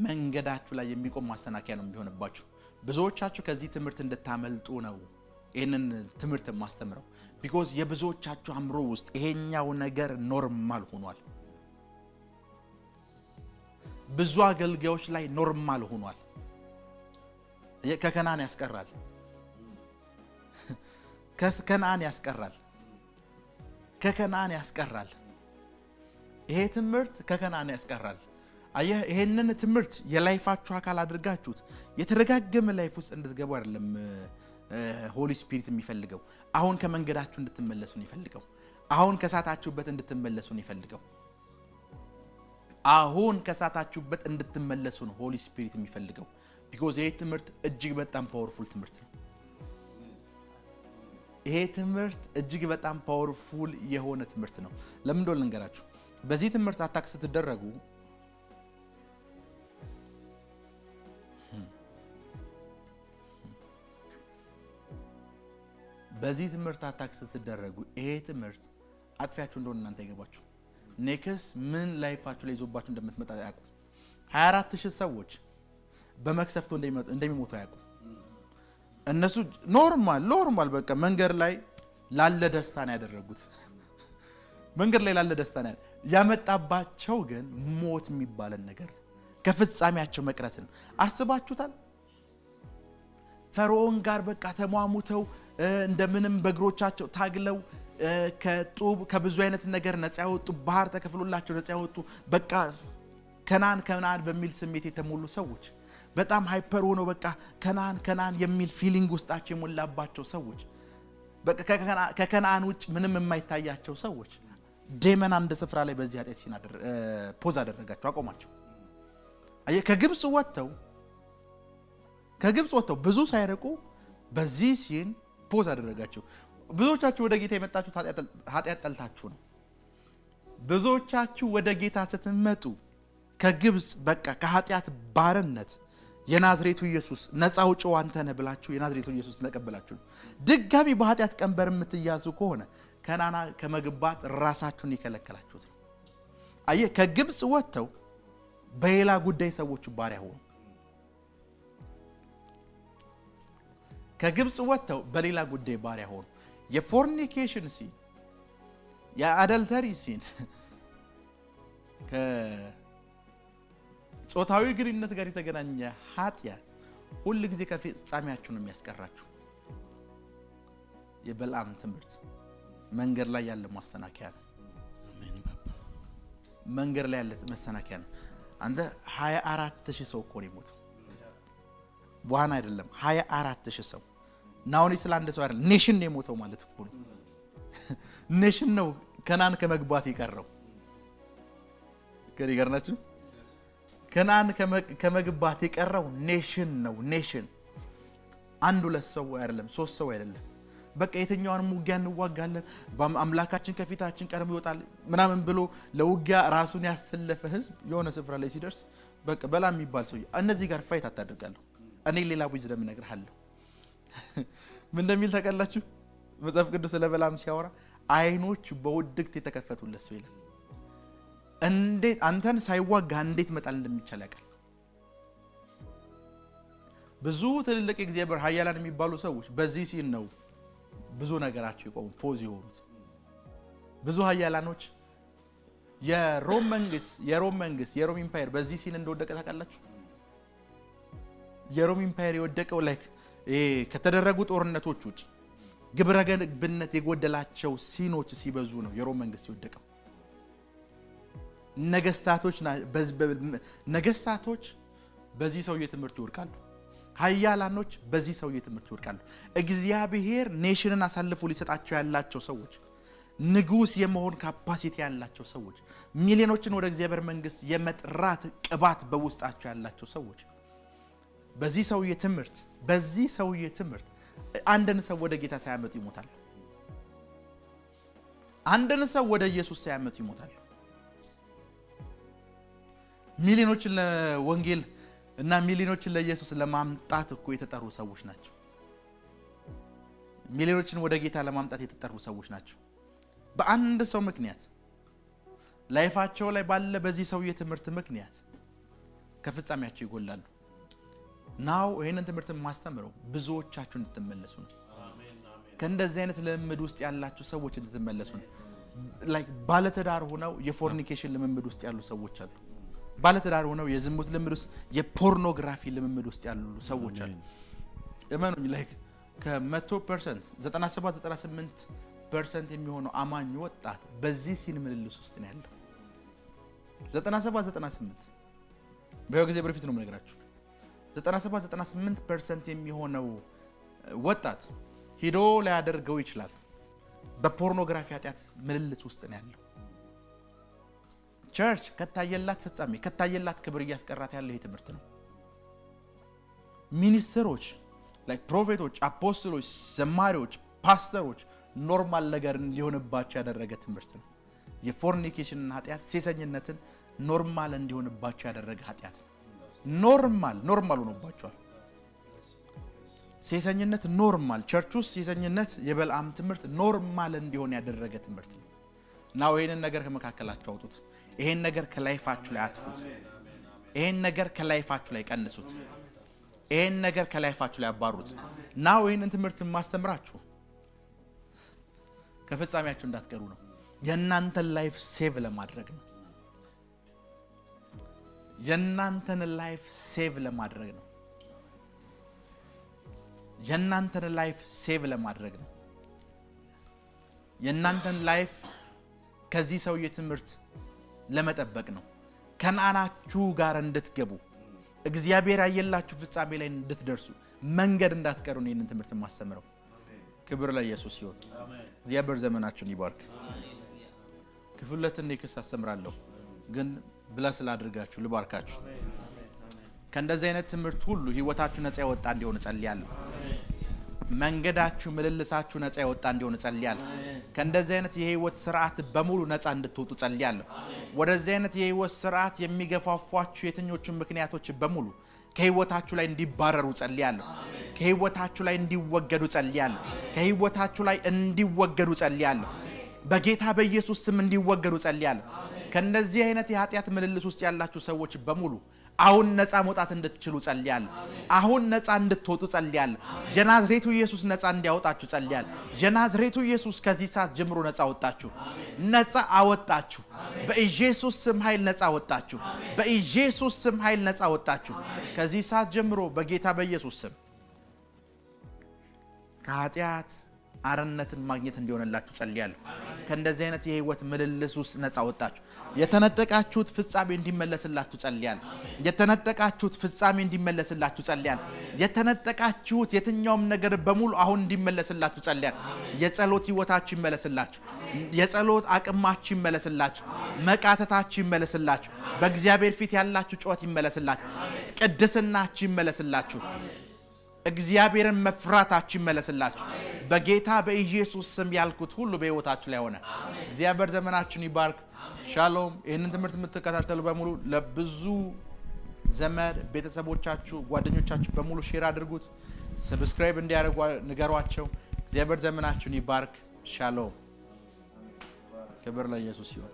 A: መንገዳችሁ ላይ የሚቆም ማሰናከያ ነው የሚሆንባችሁ። ብዙዎቻችሁ ከዚህ ትምህርት እንድታመልጡ ነው ይህንን ትምህርት የማስተምረው። Because የብዙዎቻችሁ አእምሮ ውስጥ ይሄኛው ነገር normal ሆኗል። ብዙ አገልጋዮች ላይ normal ሆኗል። ከከነዓን ያስቀራል። ከከነዓን ያስቀራል። ከከነዓን ያስቀራል። ይሄ ትምህርት ከከነዓን ያስቀራል። አየህ፣ ይሄንን ትምህርት የ life ኣችሁ አካል አድርጋችሁት የተረጋገመ life ውስጥ እንድትገቡ አይደለም Holy Spirit የሚፈልገው። አሁን ከመንገዳችሁ እንድትመለሱ ነው የሚፈልገው። አሁን ከሳታችሁበት እንድትመለሱ ነው የሚፈልገው። አሁን ከሳታችሁበት እንድትመለሱ ነው Holy Spirit የሚፈልገው። Because ይሄ ትምህርት እጅግ በጣም powerful ትምህርት ነው። ይሄ ትምህርት እጅግ በጣም powerful የሆነ ትምህርት ነው። ለምን እንደሆነ ልንገራችሁ። በዚህ ትምህርት attack ስትደረጉ በዚህ ትምህርት attack ስትደረጉ ይሄ ትምህርት አጥፊያችሁ እንደሆነ እናንተ አይገባችሁ። Next ምን life ኣችሁ ላይ ይዞባችሁ እንደምትመጣ አያውቁም። 24,000 ሰዎች በመቅሰፍቱ እንደሚሞቱ አያውቁም። እነሱ normal በቃ መንገድ ላይ ላለ ደስታ ነው ያደረጉት። መንገድ ላይ ላለ ደስታ ነው ያመጣባቸው፣ ግን ሞት የሚባለን ነገር ከፍጻሜያቸው መቅረትን አስባችሁታል? ፈርዖን ጋር በቃ ተሟሙተው እንደምንም በእግሮቻቸው ታግለው ከጡብ ከብዙ አይነት ነገር ነፃ ያወጡ፣ ባህር ተከፍሎላቸው ነፃ ያወጡ፣ በቃ ከነዓን ከነዓን በሚል ስሜት የተሞሉ ሰዎች፣ በጣም hyper ሆነው በቃ ከነዓን ከነዓን የሚል feeling ውስጣቸው የሞላባቸው ሰዎች፣ በቃ ከከነዓን ውጭ ምንም የማይታያቸው ሰዎች demon አንድ ስፍራ ላይ በዚህ ኃጢአት sin pause አደረጋቸው፣ አቆማቸው። አየህ፣ ከግብፅ ወጥተው ብዙ ሳይርቁ በዚህ sin pause አደረጋቸው። ብዙዎቻችሁ ወደ ጌታ የመጣችሁት ኃጢአት ጠልታችሁ ነው። ብዙዎቻችሁ ወደ ጌታ ስትመጡ ከግብፅ በቃ ከኃጢአት ባርነት የናዝሬቱ ኢየሱስ ነፃ አውጪው አንተ ነህ ብላችሁ የናዝሬቱ ኢየሱስ ተቀበላችሁ ነው። ድጋሚ በኃጢአት ቀንበር የምትያዙ ከሆነ ከነዓን ከመግባት ራሳችሁን የከለከላችሁት ነው። አየህ፣ ከግብፅ ወጥተው በሌላ ጉዳይ ሰዎቹ ባሪያ ሆኑ። ከግብፅ ወጥተው በሌላ ጉዳይ ባሪያ ሆኑ። የ fornication sin፣ የ adultery sin፣ ከጾታዊ ግንኙነት ጋር የተገናኘ ኃጢአት ሁል ጊዜ ከፍጻሜያችሁ ነው የሚያስቀራችሁ። የበልዓም ትምህርት መንገድ ላይ ያለ ማሰናከያ ነው።
B: አሜን ባባ።
A: መንገድ ላይ ያለ መሰናከያ ነው። አንተ 24,000 ሰው እኮ ነው የሞተው። ዋን አይደለም፣ 24,000 ሰው ናውኒ ስለ አንድ ሰው አይደለም፣ nation ነው የሞተው ማለት እኮ ነው። Nation ነው ከነዓን ከመግባት የቀረው። ከኔ ጋር ናችሁ? ከነዓን ከመግባት የቀረው nation ነው። Nation አንድ ሁለት ሰው አይደለም፣ ሶስት ሰው አይደለም። በቃ የትኛውንም ውጊያ እንዋጋለን፣ አምላካችን ከፊታችን ቀድሞ ይወጣል ምናምን ብሎ ለውጊያ ራሱን ያሰለፈ ህዝብ የሆነ ስፍራ ላይ ሲደርስ በቃ በላም የሚባል ሰውዬ እነዚህ ጋር fight አታደርጋለሁ፣ እኔ ሌላ wisdom እነግርሃለሁ። ምን እንደሚል ታውቃላችሁ? መጽሐፍ ቅዱስ ስለ በላም ሲያወራ አይኖች በውድቅት የተከፈቱለት ሰው ይላል። እንዴት አንተን ሳይዋጋ እንዴት መጣል እንደሚቻል ያውቃል። ብዙ ትልልቅ የእግዚአብሔር ኃያላን የሚባሉ ሰዎች በዚህ sin ነው ብዙ ነገራቸው የቆሙ፣ pause የሆኑት። ብዙ ኃያላኖች የሮም መንግስት የሮም empire በዚህ sin እንደወደቀ ታውቃላችሁ። የሮም empire የወደቀው like ከተደረጉ ጦርነቶች ውጭ ግብረ ገብነት የጎደላቸው sin ኦች ሲበዙ ነው የሮም መንግስት የወደቀው። ነገስታቶች በዚህ ሰውዬ ትምህርት ይወድቃሉ። ኃያላኖች በዚህ ሰውዬ ትምህርት ይወድቃሉ። እግዚአብሔር nation ን አሳልፎ ሊሰጣቸው ያላቸው ሰዎች፣ ንጉስ የመሆን capacity ያላቸው ሰዎች፣ ሚሊዮኖችን ወደ እግዚአብሔር መንግስት የመጥራት ቅባት በውስጣቸው ያላቸው ሰዎች በዚህ ሰውዬ ትምህርት አንድን ሰው ወደ ጌታ ሳያመጡ ይሞታሉ። አንድን ሰው ወደ ኢየሱስ ሳያመጡ ይሞታሉ። ሚሊዮኖችን ለወንጌል እና ሚሊዮኖችን ለኢየሱስ ለማምጣት እኮ የተጠሩ ሰዎች ናቸው። ሚሊዮኖችን ወደ ጌታ ለማምጣት የተጠሩ ሰዎች ናቸው። በአንድ ሰው ምክንያት፣ life ኣቸው ላይ ባለ በዚህ ሰውዬ ትምህርት ምክንያት ከፍጻሜያቸው ይጎላሉ። Now ይህንን ትምህርት የማስተምረው ብዙዎቻችሁ እንድትመለሱ ነው። ከእንደዚህ አይነት ልምምድ ውስጥ ያላችሁ ሰዎች እንድትመለሱ ነው። Like ባለትዳር ሆነው የ fornication ልምምድ ውስጥ ያሉ ሰዎች አሉ። ባለትዳር ሆነው የዝሙት ልምምድ ውስጥ፣ የፖርኖግራፊ ልምምድ ውስጥ ያሉ ሰዎች አሉ። እመኑኝ፣ like ከ100% 97 98% 97% የሚሆነው አማኝ ወጣት በዚህ sin ምልልስ ውስጥ ነው ያለው። 97 98፣ በህይወት ጊዜ በፊት ነው የምነግራችሁ። 97 98% የሚሆነው ወጣት ሂዶ ላያደርገው ይችላል። በፖርኖግራፊ ኃጢአት ምልልስ ውስጥ ነው ያለው። Church ከታየላት ፍጻሜ፣ ከታየላት ክብር እያስቀራት ያለ ይህ ትምህርት ነው። ሚኒስትሮች፣ like prophet ኦች፣ apostle ኦች፣ ዘማሪዎች፣ ፓስተሮች normal ነገር እንዲሆንባቸው ያደረገ ትምህርት ነው። የ fornication ን ኃጢአት፣ ሴሰኝነትን normal እንዲሆንባቸው ያደረገ ኃጢአት ነው። Normal ሆኖባቸዋል። ሴሰኝነት normal፣ church ውስጥ ሴሰኝነት፣ የበልዓም ትምህርት normal እንዲሆን ያደረገ ትምህርት ነው። እና ይህንን ነገር ከመካከላችሁ አውጡት። ይሄን ነገር ከ life ኣችሁ ላይ አጥፉት። ይሄን ነገር ከ life ኣችሁ ላይ ቀንሱት። ይሄን ነገር ከ life ኣችሁ ላይ አባሩት። Now ይህንን ትምህርት የማስተምራችሁ ከፍጻሜያችሁ እንዳትቀሩ ነው። የእናንተን life save ለማድረግ ነው። የእናንተን life save ለማድረግ ነው። የእናንተን life save ለማድረግ ነው። የእናንተን life ከዚህ ሰውዬ ትምህርት ለመጠበቅ ነው። ከነአናችሁ ጋር እንድትገቡ፣ እግዚአብሔር ያየላችሁ ፍጻሜ ላይ እንድትደርሱ፣ መንገድ እንዳትቀሩ ነው ይህንን ትምህርት የማስተምረው። ክብር ለኢየሱስ ይሁን። እግዚአብሔር ዘመናችሁን ይባርክ። ክፍል ሁለትን next አስተምራለሁ፣ ግን bless ላድርጋችሁ፣ ልባርካችሁ። ከእንደዚህ አይነት ትምህርት ሁሉ ህይወታችሁ ነፃ የወጣ እንዲሆን እጸልያለሁ። መንገዳችሁ፣ ምልልሳችሁ ነፃ የወጣ እንዲሆን እጸልያለሁ። ከእንደዚህ አይነት የህይወት ስርዓት በሙሉ ነፃ እንድትወጡ ጸልያለሁ። ወደዚህ አይነት የህይወት ስርዓት የሚገፋፏችሁ የትኞቹን ምክንያቶች በሙሉ ከህይወታችሁ ላይ እንዲባረሩ ጸልያለሁ። ከህይወታችሁ ላይ እንዲወገዱ ጸልያለሁ። ከህይወታችሁ ላይ እንዲወገዱ ጸልያለሁ። በጌታ በኢየሱስ ስም እንዲወገዱ ጸልያለሁ። ከእነዚህ አይነት የኃጢአት ምልልስ ውስጥ ያላችሁ ሰዎች በሙሉ አሁን ነፃ መውጣት እንድትችሉ ጸልያለሁ። አሁን ነፃ እንድትወጡ ጸልያለሁ። የናዝሬቱ ኢየሱስ ነፃ እንዲያወጣችሁ ጸልያለሁ። የናዝሬቱ ኢየሱስ ከዚህ ሰዓት ጀምሮ ነፃ አወጣችሁ፣ ነፃ አወጣችሁ። በኢየሱስ ስም ኃይል ነፃ አወጣችሁ። በኢየሱስ ስም ኃይል ነፃ አወጣችሁ። ከዚህ ሰዓት ጀምሮ በጌታ በኢየሱስ ስም ከኃጢአት አርነትን ማግኘት እንዲሆንላችሁ ጸልያለሁ። ከእንደዚህ አይነት የህይወት ምልልስ ውስጥ ነፃ ወጣችሁ። የተነጠቃችሁት ፍጻሜ እንዲመለስላችሁ ጸልያለሁ። የተነጠቃችሁት ፍጻሜ እንዲመለስላችሁ ጸልያለሁ። የተነጠቃችሁት የትኛውም ነገር በሙሉ አሁን እንዲመለስላችሁ ጸልያለሁ። የጸሎት ህይወታችሁ ይመለስላችሁ። የጸሎት አቅማችሁ ይመለስላችሁ። መቃተታችሁ ይመለስላችሁ። በእግዚአብሔር ፊት ያላችሁ ጩኸት ይመለስላችሁ። ቅድስናችሁ ይመለስላችሁ። እግዚአብሔርን መፍራታችሁ ይመለስላችሁ። በጌታ በኢየሱስ ስም ያልኩት ሁሉ በህይወታችሁ ላይ ሆነ። እግዚአብሔር ዘመናችሁን ይባርክ። ሻሎም። ይህንን ትምህርት የምትከታተሉ በሙሉ ለብዙ ዘመድ፣ ቤተሰቦቻችሁ፣ ጓደኞቻችሁ በሙሉ share አድርጉት። Subscribe እንዲያደርጉ ንገሯቸው። እግዚአብሔር ዘመናችሁን ይባርክ። ሻሎም። ክብር ለኢየሱስ ይሁን።